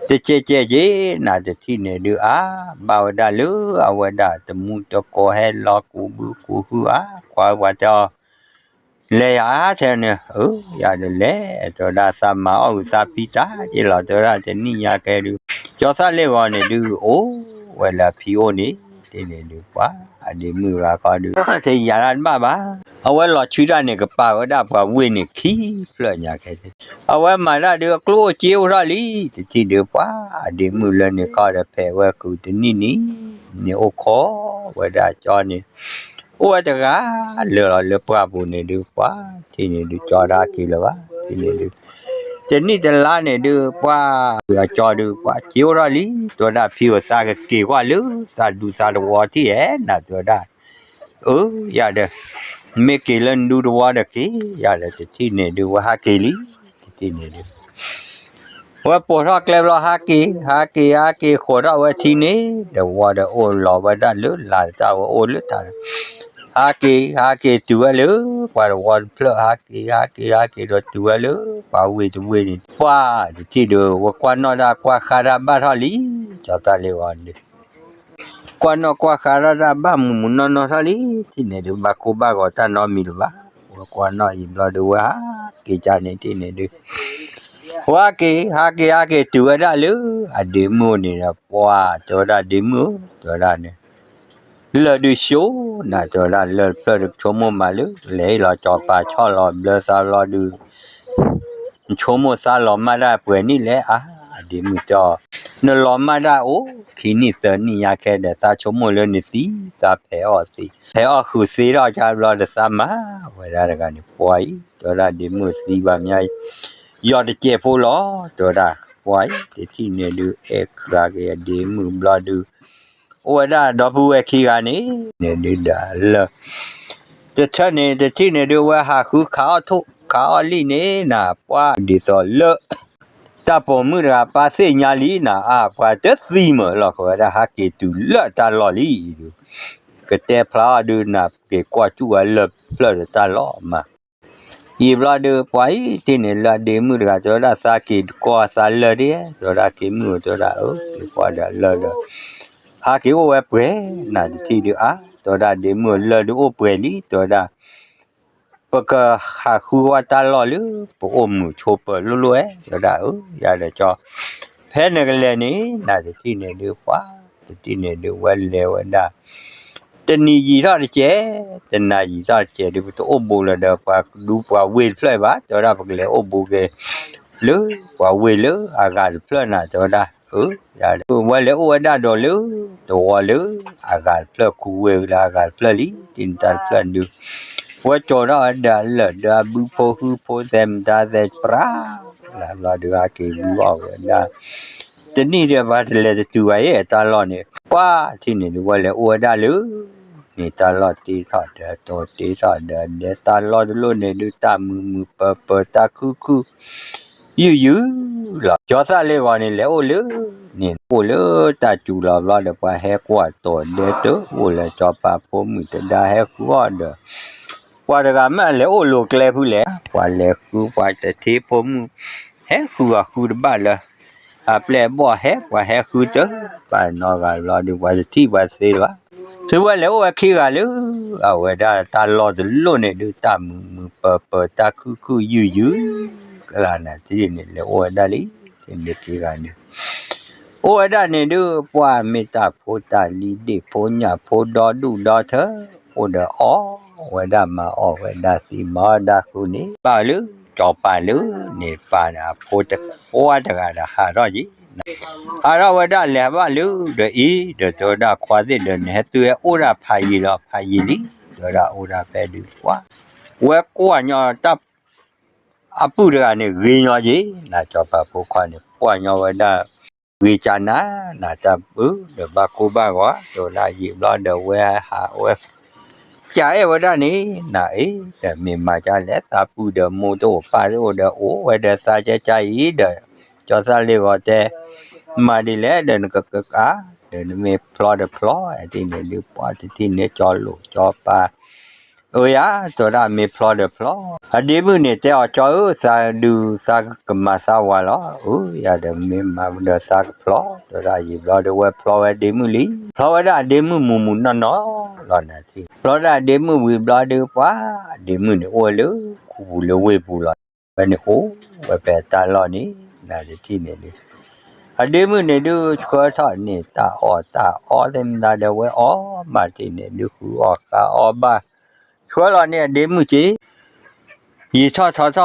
တကဲကဲက့ၤ နတထံၣ်န့ၣ်ဒုး အါ ဘၣ်ဝဲဒၣ်လၢအဝဲဒၣ်တမူတကိးဟဲလီၤကူးဘုကူးဟုအါ ကွၢ်ပှၤတဲအီၤ လဲၤယၤဧါ ထဲန့ၣ် အၢ ယၤဒီးလဲၤ တဲဝဲဒၣ်သးမၤအီၣ်ဂုာ်သးဖံတၢ်က့ၤလီၤ တဲဝဲဒၣ်တနံၣ်ညါကဲဒုး ကၠီသၣ်လ့ၣ်ဂီၤန့ၣ်ဒုး အိၣ်ဝဲလၢအဖံအိၣ်န့ၣ် တထံၣ်န့ၣ်ဒုး ပှၤအဒ့မုၣ်ဂၤခီဒုး တယၤတၢ်တဘၣ်ဘၣ်, အဝဲလီၤဆှံတၢ်န့ၣ် ကပာ်ဝဲဒၣ်ပှၤဝ့ၢ်န့ၣ်ခံဖျၢၣ်ညါခဲ အဝဲမၤတၢ်ဒုး အကျိၣ်အိၣ်စ့အိၣ်ထီၣ်လံ, တထံၣ်ဒုး ပှၤအဒ့မုၣ်လၢန့ၣ်ခီဒီး ဖဲးဝဲဃုာ်တနံၣ်နံၤန့ၣ် အိၣ်ခိးဝဲဒၣ်ကၠီန့ၣ် အိၣ်ဝဲတဂၤလၢာ်လီၤလၢပှၢ်ပူၤန့ၣ်ဒုး ပှၤထံၣ်န့ၣ်ဒုး ကၠီတဟဲက့ၤလၢၤဘၣ် ထံၣ်န့ၣ်ဒုး တနံၣ်တလါန့ၣ်ဒုး ပှၤအကၠီဒုး ပှၤစ့အိၣ်ထီၣ်လံ, တဲဝဲဒၣ်ဖံဧၢ သးကက့ၤကွၢ်လၢသးဒူသးတဝီထံၣ်ဧါ နၤ တဲဝဲဒၣ် အၢ ယၤဒီး မ့ၢ်က့ၤလၢနဒူတဝီဒီးက့ၤ ယၤဒီး တထံၣ်န့ၣ်ဒုး ဝဲဟးက့ၤလံ, တထံၣ်န့ၣ်ဒုး ဝဲပိာ်ထီၣ်ကျဲဘျီ ဟးက့ၤ ဟးက့ၤ ဟးက့ၤ ဃိးထီၣ်ဝဲထံန့ၣ် ဒီးဝီဒီးအိၣ်လီၤဝဲဒၣ်လၢလာ်တၢ်ဝဲအိၣ်လၢတၢ် ဟးက့ၤ ဟးက့ၤတုၤဝဲလၢ ပှၤတဝီတဖျၢၣ် ဟးက့ၤ ဟးက့ၤ ဟးက့ၤဒီးတုၤဝဲလၢ ပှၤဝ့ၢ်တဝ့ၢ်န့ၣ် ပှၤတထံၣ်ဒုး ဝဲကွၢ်နီၣ်တၢ်ကွၢ်ဃါတၢ်ဘၣ်ထီၣ်လံ, ကၠီသၣ်လ့ၣ်ဂီၤန့ၣ် ကွၢ်နီၣ်ကွၢ်ဃါထီၣ်တၢ်ဘၣ်မုာ်မုာ်နီၢ်နီၢ်ထီၣ်လံ, ထံၣ်န့ၣ်ဒုး ဘၣ်ကိၢ်ဘၣ်ဂီၤတၢ်နီတမံၤလၢၤဘၣ်, ဝဲကွၢ်နီၣ်အံၤဘျီဒုး ဝဲဟးက့ၤကၢ်န့ၣ် ထံၣ်န့ၣ်ဒုး ဝဲဟးက့ၤ ဟးက့ၤ ဟးက့ၤတုၤဝဲဒၣ်လၢ အဒ့မုၣ်အိၣ်န့ၣ်ဒီး ပှၤတဲဝဲဒၣ် ဒ့မုၣ်ဧၢ တဲဝဲဒၣ်န့ၣ် လၢၢ်ဒုးဆှိနၤ တဲဝဲဒၣ် လၢၢ်တဖျၢၣ်ဒုး ကဆိကမိၣ်မးလၢ လဲၤဟ့ၣ်လီၤစီၤပၤဆီၣ်လီၤဘျၢသးဘျီဒုး နဆိကမိၣ်သးလီၤမၢ်ဒၣ်ပှဲၤနံၣ်လဲၣ်ဧါ, အဒ့မုၣ်တဲအီၤ နလီၤမၢ်ဒၣ်အိၣ်ခံနံၣ်သၢနံၣ်ညါခဲဒီး သးဆိကမိၣ်လၢနသံ သးဖဲးအီၣ်သ့ ဖဲးအီၣ်ဃုာ်သ့ထီၣ်ကဘျီဒီး သးမၤဝဲဒၣ်တဂၤန့ၣ် ပှၤအံၤ တဲဝဲဒၣ်ဒ့မုၣ်သံဘၣ်မး ယီၤတစဲးဖိလီၤ တဲဝဲဒၣ် ပှၤအံၤ တထံၣ်န့ၣ်ဒုး အဲၣ်ဃာ်က့ၤအဒ့မုၣ်ဘျီဒုး အိၣ်ဝဲဒၣ်ဒီပုၢ်ဝဲၢ်ခံဂၤန့ၣ် န့ၣ်ဒုးဒီးလၢ တထၢၣ်န့ၣ် တထံၣ်န့ၣ်ဒုး ဝဲဟးဃုခးအီၣ်ထိၣ်ခးအီၣ်လံၣ်န့ၣ်နၤ ပှၤဒ်သိးလၢ တၢ်ပိာ်မုၣ်တဂၤပၢ်သ့ၣ်ညါလံနၤ အါ ပှၤတသံမုာ်လီၤ ဃုာ်ဝဲဒၣ်ဟးက့ၤတုၤလၢတၢ်လီၢ်လံအံၤဒုး ကတဲဖျါအီၤဒုးနၤ က့ၤကွၢ်စူၣ်ဝဲလၢၢ်ဖျၢၣ်ဒီးတၢ်လီၢ်မး ယံာ်ဘျီဒုး ပှၤအံၤတထံၣ်န့ၣ် လၢအဒ့မုၣ်တဂၤ တဲဝဲဒၣ်သးက့ၤကွၢ်သးလၢၢ်ဒ် တဲဝဲဒၣ်က့ၤမုၣ်ဧၢ တဲဝဲဒၣ်အၢ က့ၤကွၢ်ဒီးလၢၢ်ဒီး ဟးက့ၤအိၣ်ဝဲပှဲၤနၤ တထံၣ်ဒုးအါ တဲဝဲဒၣ်ဒ့မုၣ်ဧၢ လၢၢ်ဒုးအိၣ်ပှဲၤလံ တဲဝဲဒၣ် ပကဟးဃုဝဲတၢ်လီၢ်လၢ ပအိၣ်မုာ်ဆိးပၢၤလိၣ်လိၣ်ဧဲ တဲဝဲဒၣ်အၢ ယၤဒီးကၠီ ဖဲနကလဲၤန့ၣ် နၤတထံၣ်န့ၣ်ဒုး ပှၤတထံၣ်န့ၣ်ဒုး ဝဲလဲၤဝဲဒၣ် တနံၤယံာ်ထီၣ်တစဲး တနၤယံာ်ထီၣ်တစဲးဒုး ပတအိၣ်ဘူးလၢၤဒီး ပှၤဒူပှၤဝ့ၢ်တဖျၢၣ်ဘၣ် တဲဝဲဒၣ်ပကလဲၤအိၣ်ဘူးက့ၤ လၢပှၤဝ့ၢ်လၢအဂၤတဖျၢၣ်နၤ တဲဝဲဒၣ် အၢ ယၤဒီး ဝဲလဲၤအိၣ်ဝဲဒၣ်ဒီးလၢ တဝီလၢ အဂၤတဖျၢၣ်ခူဝ့ၢ်လၢအဂၤတဖျၢၣ်လံ တနံၤတၢ်တဖျၢၣ်ဒုး ဝဲကၠီၤထီၣ်ဝဲဒၣ်လၢၢ်ဒီးအဘုဖိဟုဖိသဲမတၤသဲပြး လၢဘျီဒုးဟးက့ၤဝံၤအီၣ်ဝဲဒၣ် တနံၣ်ဒီးပှၤတလဲၤတတုၤဘၣ်အံၤ တၢ်လီၢ်န့ၣ် ပှၤထံၣ်န့ၣ်ဒုး ဝဲလဲၤအိၣ်ဝဲဒၣ်လၢ မ့ၢ်တၢ်လီၢ်တ့ထီၣ်ဒီး တိၤတ့ထီၣ်ဒီး ဒဲတၢ်လီၢ်တလီၢ်န့ၣ်ဒုး တၢ်မုာ်မုာ်ပၢၤပၢၤ တၢ်ခုၣ်ခုၣ်ယုၢ်ယုၢ်လီၤ. ကၠီသၣ်လ့ဂီၤန့ၣ် လဲၤအိၣ်လၢန့ၣ် အိၣ်လၢတၢ်စူၤလီၤဘျီဒီး ပှၤဟဲကွၢ်တိၤဒဲတၢ် အိၣ်လၢစီၤပၤဖိမုၣ်တဒါဟဲဃုအီၣ်ဒီး ပှၤတဂၤမ့ၢ်လဲၤအိၣ်လိၤကျဲဖုလဲၣ်, ပှၤလဲၤဃုပှၤတထံဖိမုၣ် ဟဲဃုအီၤဃုတဘၣ်လၢ အပျဲၢ်အဘီၣ်ဟဲ ပှၤဟဲဃုတၢ် ပှၤနီၢ်ဂၤဘျီဒီး ပှၤတထံၣ်ပှၤသ့လၢၤဘၣ်. သုဝဲလဲၤအိၣ်ဝဲခံဂၤလၢ အဝဲဒၣ်တၢ်လီၢ်တလီၢ်န့ၣ်ဒုး တၢ်မုာ်မုာ်ပၢၤပၢၤ တၢ်ခုၣ်ခုၣ်ယုၢ်ယုၢ် ကလၢ်နၤတထံၣ်န့ၣ် လဲၤအိၣ်ဝဲဒၣ်လံ, န့ၣ်ခံဂၤန့ၣ် အိၣ်ဝဲဒၣ်န့ၣ်ဒုး ပှၤမ့ၢ်တၢ်ဖိတၢ်လံၤ ဒ့ၣ်ဖိညၣ်ဖိ ဒီဒူၣ်ဒီထၢ အိၣ်ဒီးအီၣ်ဝဲဒၣ် မၤအီၣ်ဝဲဒၣ်သံ မၤအီၣ်ဒၣ်ဃုာ်န့ၣ် ဘၣ်လၢ စီၤပၤလၢန့ၣ် ပၢ်န့ၣ် အဖိတခွါတဂၤဒီး ဟးထီၣ်က့ၤ ဟးထီၣ်ဝဲဒၣ် လဲၤဘၣ်လၢဒီးအံၤဒီး တဲဝဲဒၣ် ခွါသ့ၣ်ဒီး နဟဲတုၤဟဲအိၣ်ဒၣ်ဖးယံာ်လီၤ ဖးယံာ်လံ, တဲဝဲဒၣ် အိၣ်ဒၣ်ဖဲဒုး ပှၤ ဝဲကွၢ်ညီတၢ် အပုၢ်တဂၤန့ၣ် ဂ့ၤညီက့ၤ နၤစီၤပၤဖိခွါန့ၣ် ကွၢ်ညီဝဲဒၣ် ဂ့ၤကၢ်နၤ နၤတၢ်ပုၢ်ဒီး ဘၣ်ကိၢ်ဘၣ်ဂီၤ တဲဝဲဒၣ် ယံာ်ဘျီဒီး ဝဲဟးဝဲ ကအဲၣ်ဝဲဒၣ်န့ၣ် နၤအံၤ ဒီးမ့ၢ်မၤကလဲၣ် သးပုၢ်ဒီးမိၢ်တအိၣ် ပၢ်တအိၣ်ဒီး အိၣ်ဝဲဒီးသးကဲကါအံၤဒီး ကၠီသၣ်လ့ဂီၤတဲ မၤဒ်လဲၣ်ဒီး နကကကါ ဒီးနမ့ၢ်ဖျီဒီးဖျီ အတထံၣ်န့ၣ်ဒုး ပှၤတထံၣ်န့ၣ် ကၠီလိာ်ကၠီပၤ အၢယၤ တဲဝဲဒၣ် မ့ၢ်ဖျီဒီးဖျီ အဒ့မုၣ်န့ၣ် တဲအီၤ ကၠီဧၢ သးဒုးသးကမၤသးဝါလီၤ အၢယၤဒီး မ့ၢ်မၤဒီးသးကဖျီ တဲဝဲဒၣ် ယံာ်ဘျီဒီး ဝဲဖျီဝဲဒ့မုၣ်လံ ဖျီဝဲဒၣ်အဒ့မုၣ်မုၢ်မုၢ်နီၢ်နီၢ်လီၤ နၤထံၣ် ဖျီဒၣ်အဒ့မုၣ်ဝံၤဘျီဒီး ပှၤ အဒ့မုၣ်န့ၣ်အိၣ်လၢခူပူၤလၢဝ့ၢ်ပူၤလီၤ ဝဲန့ၣ်အိၣ်ဝဲဖဲတၢ်လီၢ်န့ၣ် နၤတထံၣ်န့ၣ်ဒုး အဒ့မုၣ်န့ၣ်ဒုး ဆှၢထီၣ်န့ၢ်တၢ်အီၣ်တၢ်အီသ့ၣ်မတၤဒီး ဝဲအီၣ်မးတထံၣ်န့ၣ်ဒုး ဃုအီၣ်ဃါအီၣ်ဘၣ် ဆှၢလီၤန့ၢ်အဒ့မုၣ်က့ၤ ယံာ်ထီၣ်ထီထီၣ်ဝဲ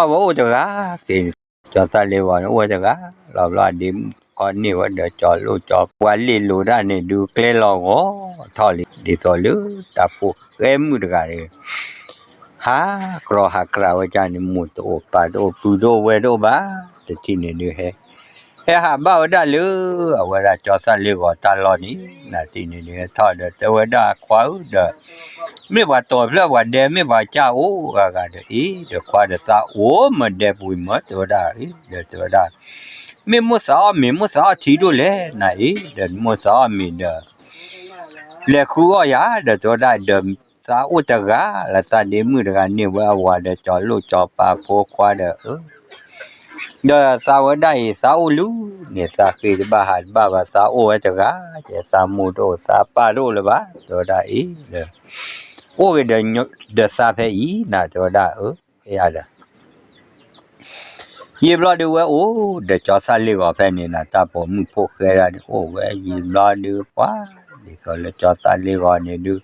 အိၣ်တဂၤက့ၤ ကၠီသၣ်လ့ဂီၤန့ၣ် အိၣ်ဝဲတဂၤလီၤ ဘျီအဒ့မုၣ်ခီန့ၢ်ဝဲဒီး ကၠီလိာ်ကၠီပှၤလ့ၣ်လိၤဒၣ်န့ၣ်ဒုး ကျဲလီၤဂီၤထီၣ်လံ ဒ်သိးလၢတၢ်ဖိဃဲမုၣ်တဂၤန့ၣ် ဟးကြီဟးကြီဝဲဒၣ်န့ၣ် မိၢ်တအိၣ်ပၢ်တအိၣ် ပုၢ်တအိၣ်ဝဲၢ်တအိၣ်ဘၣ် တထံၣ်န့ၣ်ဒုးဟဲ ဟဲဟးဘၣ်ဝဲဒၣ်လၢ အဝဲဒၣ်ကၠီသၣ်လ့ဂီၤတၢ်လီၢ်န့ၣ် နၤတထံၣ်န့ၣ်ဒုး ဟဲထီၣ်ဒီး တဲဝဲဒၣ် ခွါဧၢ ဒီး မ့ၢ်ပှၤတီၤဖျၢၣ်ပှၤဒဲ မ့ၢ်ပှၤကၢ်အိၣ်ဂၤဂၤဒီး အ့ ဒီးခွါဒီးသးအိၣ်မ့ၢ်ဒဲပူၤအံၤမ့ၢ် တဲဝဲဒၣ် အ့ ဒီးတဲဝဲဒၣ် မ့ၢ်မိၣ်သးအီၣ်မ့ၤ မိၣ်သးအီၣ်ထံဒိၣ်လဲၣ် နၤအ့ ဒီးမိၣ်သးအီၣ်မ့ၤဒီး လဲၤဃုအီၣ်ယၤ ဒီးတဲဝဲဒၣ် ဒီးသးအိၣ်တဂၤလၢသးဒ့မုၣ်တဂၤန့ၢ်ဝဲအဝၤဒီး ကၠီလိာ်ကၠီပၤဖိခွါဒီး အၢ ဒီးသးဝဲဒၣ်အံၤ သးအိၣ်လၢန့ၣ် သးဃ့တဘၣ်ဟးတဘၣ်ဘၣ် သးအိၣ်ဝဲတဂၤ ကဲသးမိၢ်တအိၣ် သးပၢ်တအိၣ်လၢၤဘၣ် တဲဝဲဒၣ်အံၤ ဒီး အိၣ်ဂ့ၤဒီး ဒီးသးဖဲအံၤ နၤတဲဝဲဒၣ် အၢ ယၤဒီး ယံာ်ဘျီဒုးဝဲအိၣ်ဒီးကၠီသၣ်လ့ဂီၤဖဲန့ၣ် နၤတၢ်ပိာ်မုၣ်ဖိၣ်ဃဲတဂၤန့ၣ် အိၣ်ဝဲယံာ်ဘျီဒုးပှၤ ဒ်သိးလၢကၠီသၣ်လ့ဂီၤန့ၣ်ဒုး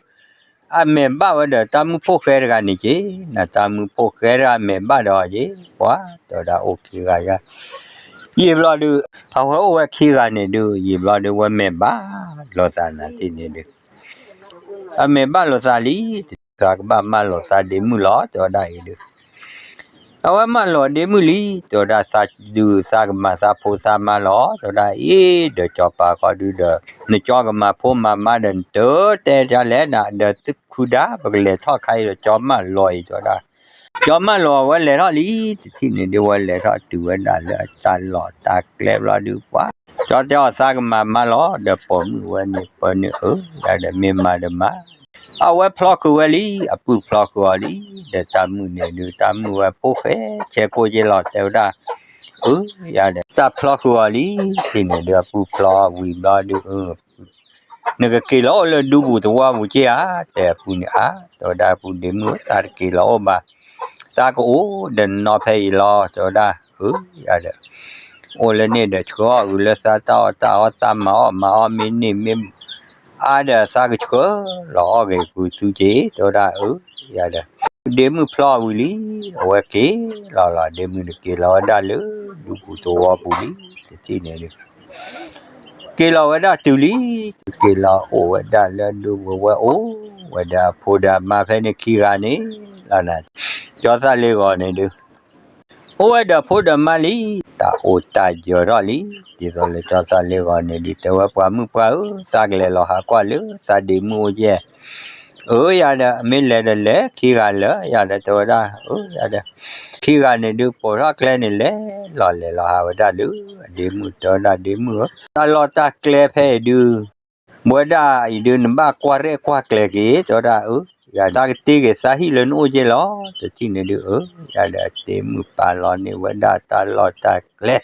အမဲာ်ဘၣ်ဝဲဒီးတၢ်မုၣ်ဖိၣ်ဃဲတဂၤန့ၣ်က့ၤ နၤတၢ်မုၣ်ဖိၣ်ဃဲတဂၤအမဲာ်ဘၣ်ဒီးအီၤက့ၤ ပှၤတဲဝဲဒၣ်အိၣ်ခံဂၤယါ ယံာ်ဘျီဒုး အဝဲအိၣ်ဝဲခံဂၤန့ၣ်ဒုး ယံာ်ဘျီဒုးဝဲမဲာ်ဘၣ်လိာ်သးနၤတထံၣ်န့ၣ်ဒုး အမဲာ်ဘၣ်လိာ်သးလံ သးကဘၣ်မၢလိာ်သးဒ့မုၣ်လီၤ တဲဝဲဒၣ်အံၤဒုး အဝဲမၢလိာ်ဒ့မုၣ်လံ တဲဝဲဒၣ် သးဒုးသးကမၤသးဖိသးမါလီၤ တဲဝဲဒၣ်အံၤ ဒီးကၠီပၤခီဒုးဒီး နကၠီကမၤဖိမၤမါဒီး နတတဲတၢ်လဲၣ်နၤ ဒီးသုခူဒါ ပကလဲၤထီၣ်ခါအံၤဒီး ကၠီမၢလိာ်အံၤ တဲဝဲဒၣ် ကၠီမၢလိာ်အဝဲလဲၤထီၣ်လံ တထံၣ်န့ၣ်ဒုး ဝဲလဲၤထီၣ်တုၤဝဲဒၣ်လၢတၢ်လီၢ်တၢ်ကျဲဘျီဒုးပှၤ ကၠီတဲအီၤသးကမၤမါလီၤ ဒီးပိာ်မုၣ်ဝဲန့ၣ်ပၢန့ၣ်အၢ ယၤဒီးမ့ၢ်မၤဒီးမၤ အဝဲဖျီဃုာ်ဝဲလံ အပုၢ်ဖျီဃုာ်အီၤလံ ဒီးတၢ်မုၣ်န့ၣ်ဒုး တၢ်မုၣ်ဝဲဖိၣ်ဃဲဆဲးကိၢ်က့ၤလီၤ တဲဝဲဒၣ် အၢ ယၤဒီး တၢ်ဖျီဃုာ်အီၤလံ တထံၣ်န့ၣ်ဒုး အပုၢ်ဖျီဝံၤဘျီဒုး အၢ နကက့ၤလီၤအိၣ်လၢဒူပူၤသဝီပူၤက့ၤဧါ တဲအပုၢ်န့ၣ်ဧါ တဲဝဲဒၣ် ပုၢ်ဒ့မုၣ် သးတက့ၤလီၤအိၣ်ဘၣ် သးကအိၣ်ဒီးနနီၢ်ဖဲအံၤလီၤ တဲဝဲဒၣ် အၢ ယၤဒီး အိၣ်လၢန့ၣ်ဒီးဆှၢအီၣ်ဂုာ်လၢသးတၢ်အီၣ်တၢ်အီ သးမၤအီၣ်မၤအီၣ်မ့ၢ်န့ၢ်မ့ၢ် အါဒီး သးကဆှၢလီၤအီၣ်က့ၤဃုာ်သုက့ၤ တဲဝဲဒၣ် အၢ ယၤဒီး ဒ့မုၣ်ဖျီဝံၤလံ အဝဲက့ၤလီၤလီၤ ဒ့မုၣ်န့ၣ်က့ၤလီၤဝဲဒၣ်လၢဒူပူၤသဝီပူၤလံ တထံၣ်န့ၣ်ဒုး က့ၤလီၤဝဲဒၣ်တုၤလံ က့ၤလီၤအိၣ်ဝဲဒၣ်လၢဒူပူၤဝဲအိၣ်ဝဲဒီးအဖိဒီးအမါဖဲန့ၣ်ခံဂၤန့ၣ်လီၤနၤ ကၠီသၣ်လ့ဂီၤန့ၣ်ဒုး အိၣ်ဝဲဒီးဖိဒီးမါလံ တၢ်အိၣ်တၢ်ယၢၤထီၣ်လံ ဒ်သိးလၢကၠီသၣ်လ့ဂီၤန့ၣ်ဒုး တဲဝဲပှၤမုၣ်ပှၢ်ဧၢ သးကလဲၤလီၤဟးကွၢ်လၢသးဒ့မုၣ်အိၣ်ယဲၢ် အၢ ယၤဒီး မ့ၢ်လဲၤဒီးလဲၤ ခံဂၤလၢာ် ယၤဒီးတဲဝဲဒၣ် အၢ ယၤဒီး ခံဂၤန့ၣ်ဒုး ပိာ်ထီၣ်ကျဲန့ၣ် လဲၤလီၤလဲၤလီၤဟးဝဲဒၣ်ဒုး အဒ့မုၣ်တဲဝဲဒၣ် ဒ့မုၣ်ဧၢ တၢ်လီၢ်တၢ်ကျဲဖဲအံၤဒုး ဝဲဒၣ်အံၤဒုး နဘၣ်ကွၢ်ရဲၣ်ကွၢ်ကျဲၤက့ၤ တဲဝဲဒၣ် အၢ ယၤတၢ်ကတ့ၢ်က့ၤသးဟံၣ်လၢနအိၣ်က့လီၤ တထံၣ်န့ၣ်ဒုး အၢ ယၤဒီးအဒ့မုၣ်ပာ်လီၤန့ၢ်ဝဲဒၣ်တၢ်လီၢ်တၢ်ကျဲ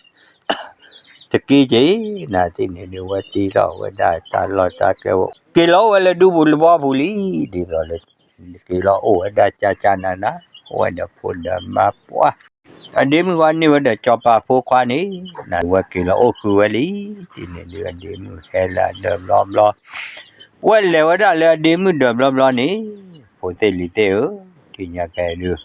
တက့ၢ်က့ၤ နၤတထံၣ်န့ၣ်ဒုး ဝဲတ့ထီၣ်ဝဲဒၣ်တၢ်လီၢ်တၢ်ကျဲ က့ၤလီၤအိၣ်ဝဲလၢဒူပူၤလၢဘီပူၤလံ ဒ်သိးလၢ က့ၤလီၤအိၣ်ဝဲဒၣ်ကၢ်ကၢ်နးနး အိၣ်ဝဲဒီးဖိဒီးမါပှၢ် အဒ့မုၣ်ဝဲန့ၢ်ဝဲဒီးစီၤပၤဖိခွါန့ၣ် နၤဝဲက့ၤလီၤအိၣ်ဃုာ်ဝဲလံ တထံၣ်န့ၣ်ဒုး အဒ့မုၣ်ဟဲလၢအဒၢးဘျီဘျီ ဝဲလဲၤဝဲဒၣ်လၢအဒ့မုၣ်ဒၢးဘျီဘျီန့ၣ် ဖိသ့ၣ်လံၤသ့ၣ်ဧၢ ထံၣ်ညါကဲဒုး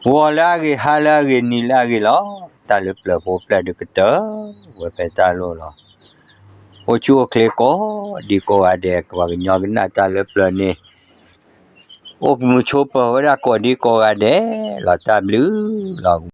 ဂီၤလၢအဂ့ၤ ဟါလၢအဂ့ၤ နံၤလၢအဂ့ၤလီၤ. တၢ်လၢပျၢၤဖိပျၢၤဒုးကတၢၢ်ဝဲဖဲတၢ်လိၣ်လီၤ. အိၣ်ဆူၣ်အိၣ်ချ့ကိးဒံကိးဂၤဒဲး ပှၤကညီကနၣ်တၢ်လၢပျၢၤန့ၣ် အိၣ်မုာ်ဆိးပၢၤဝဲဒၣ်ကိးဒံကိးဂၤဒဲးလီၤ. တၢ်ဘျုးလီၤ.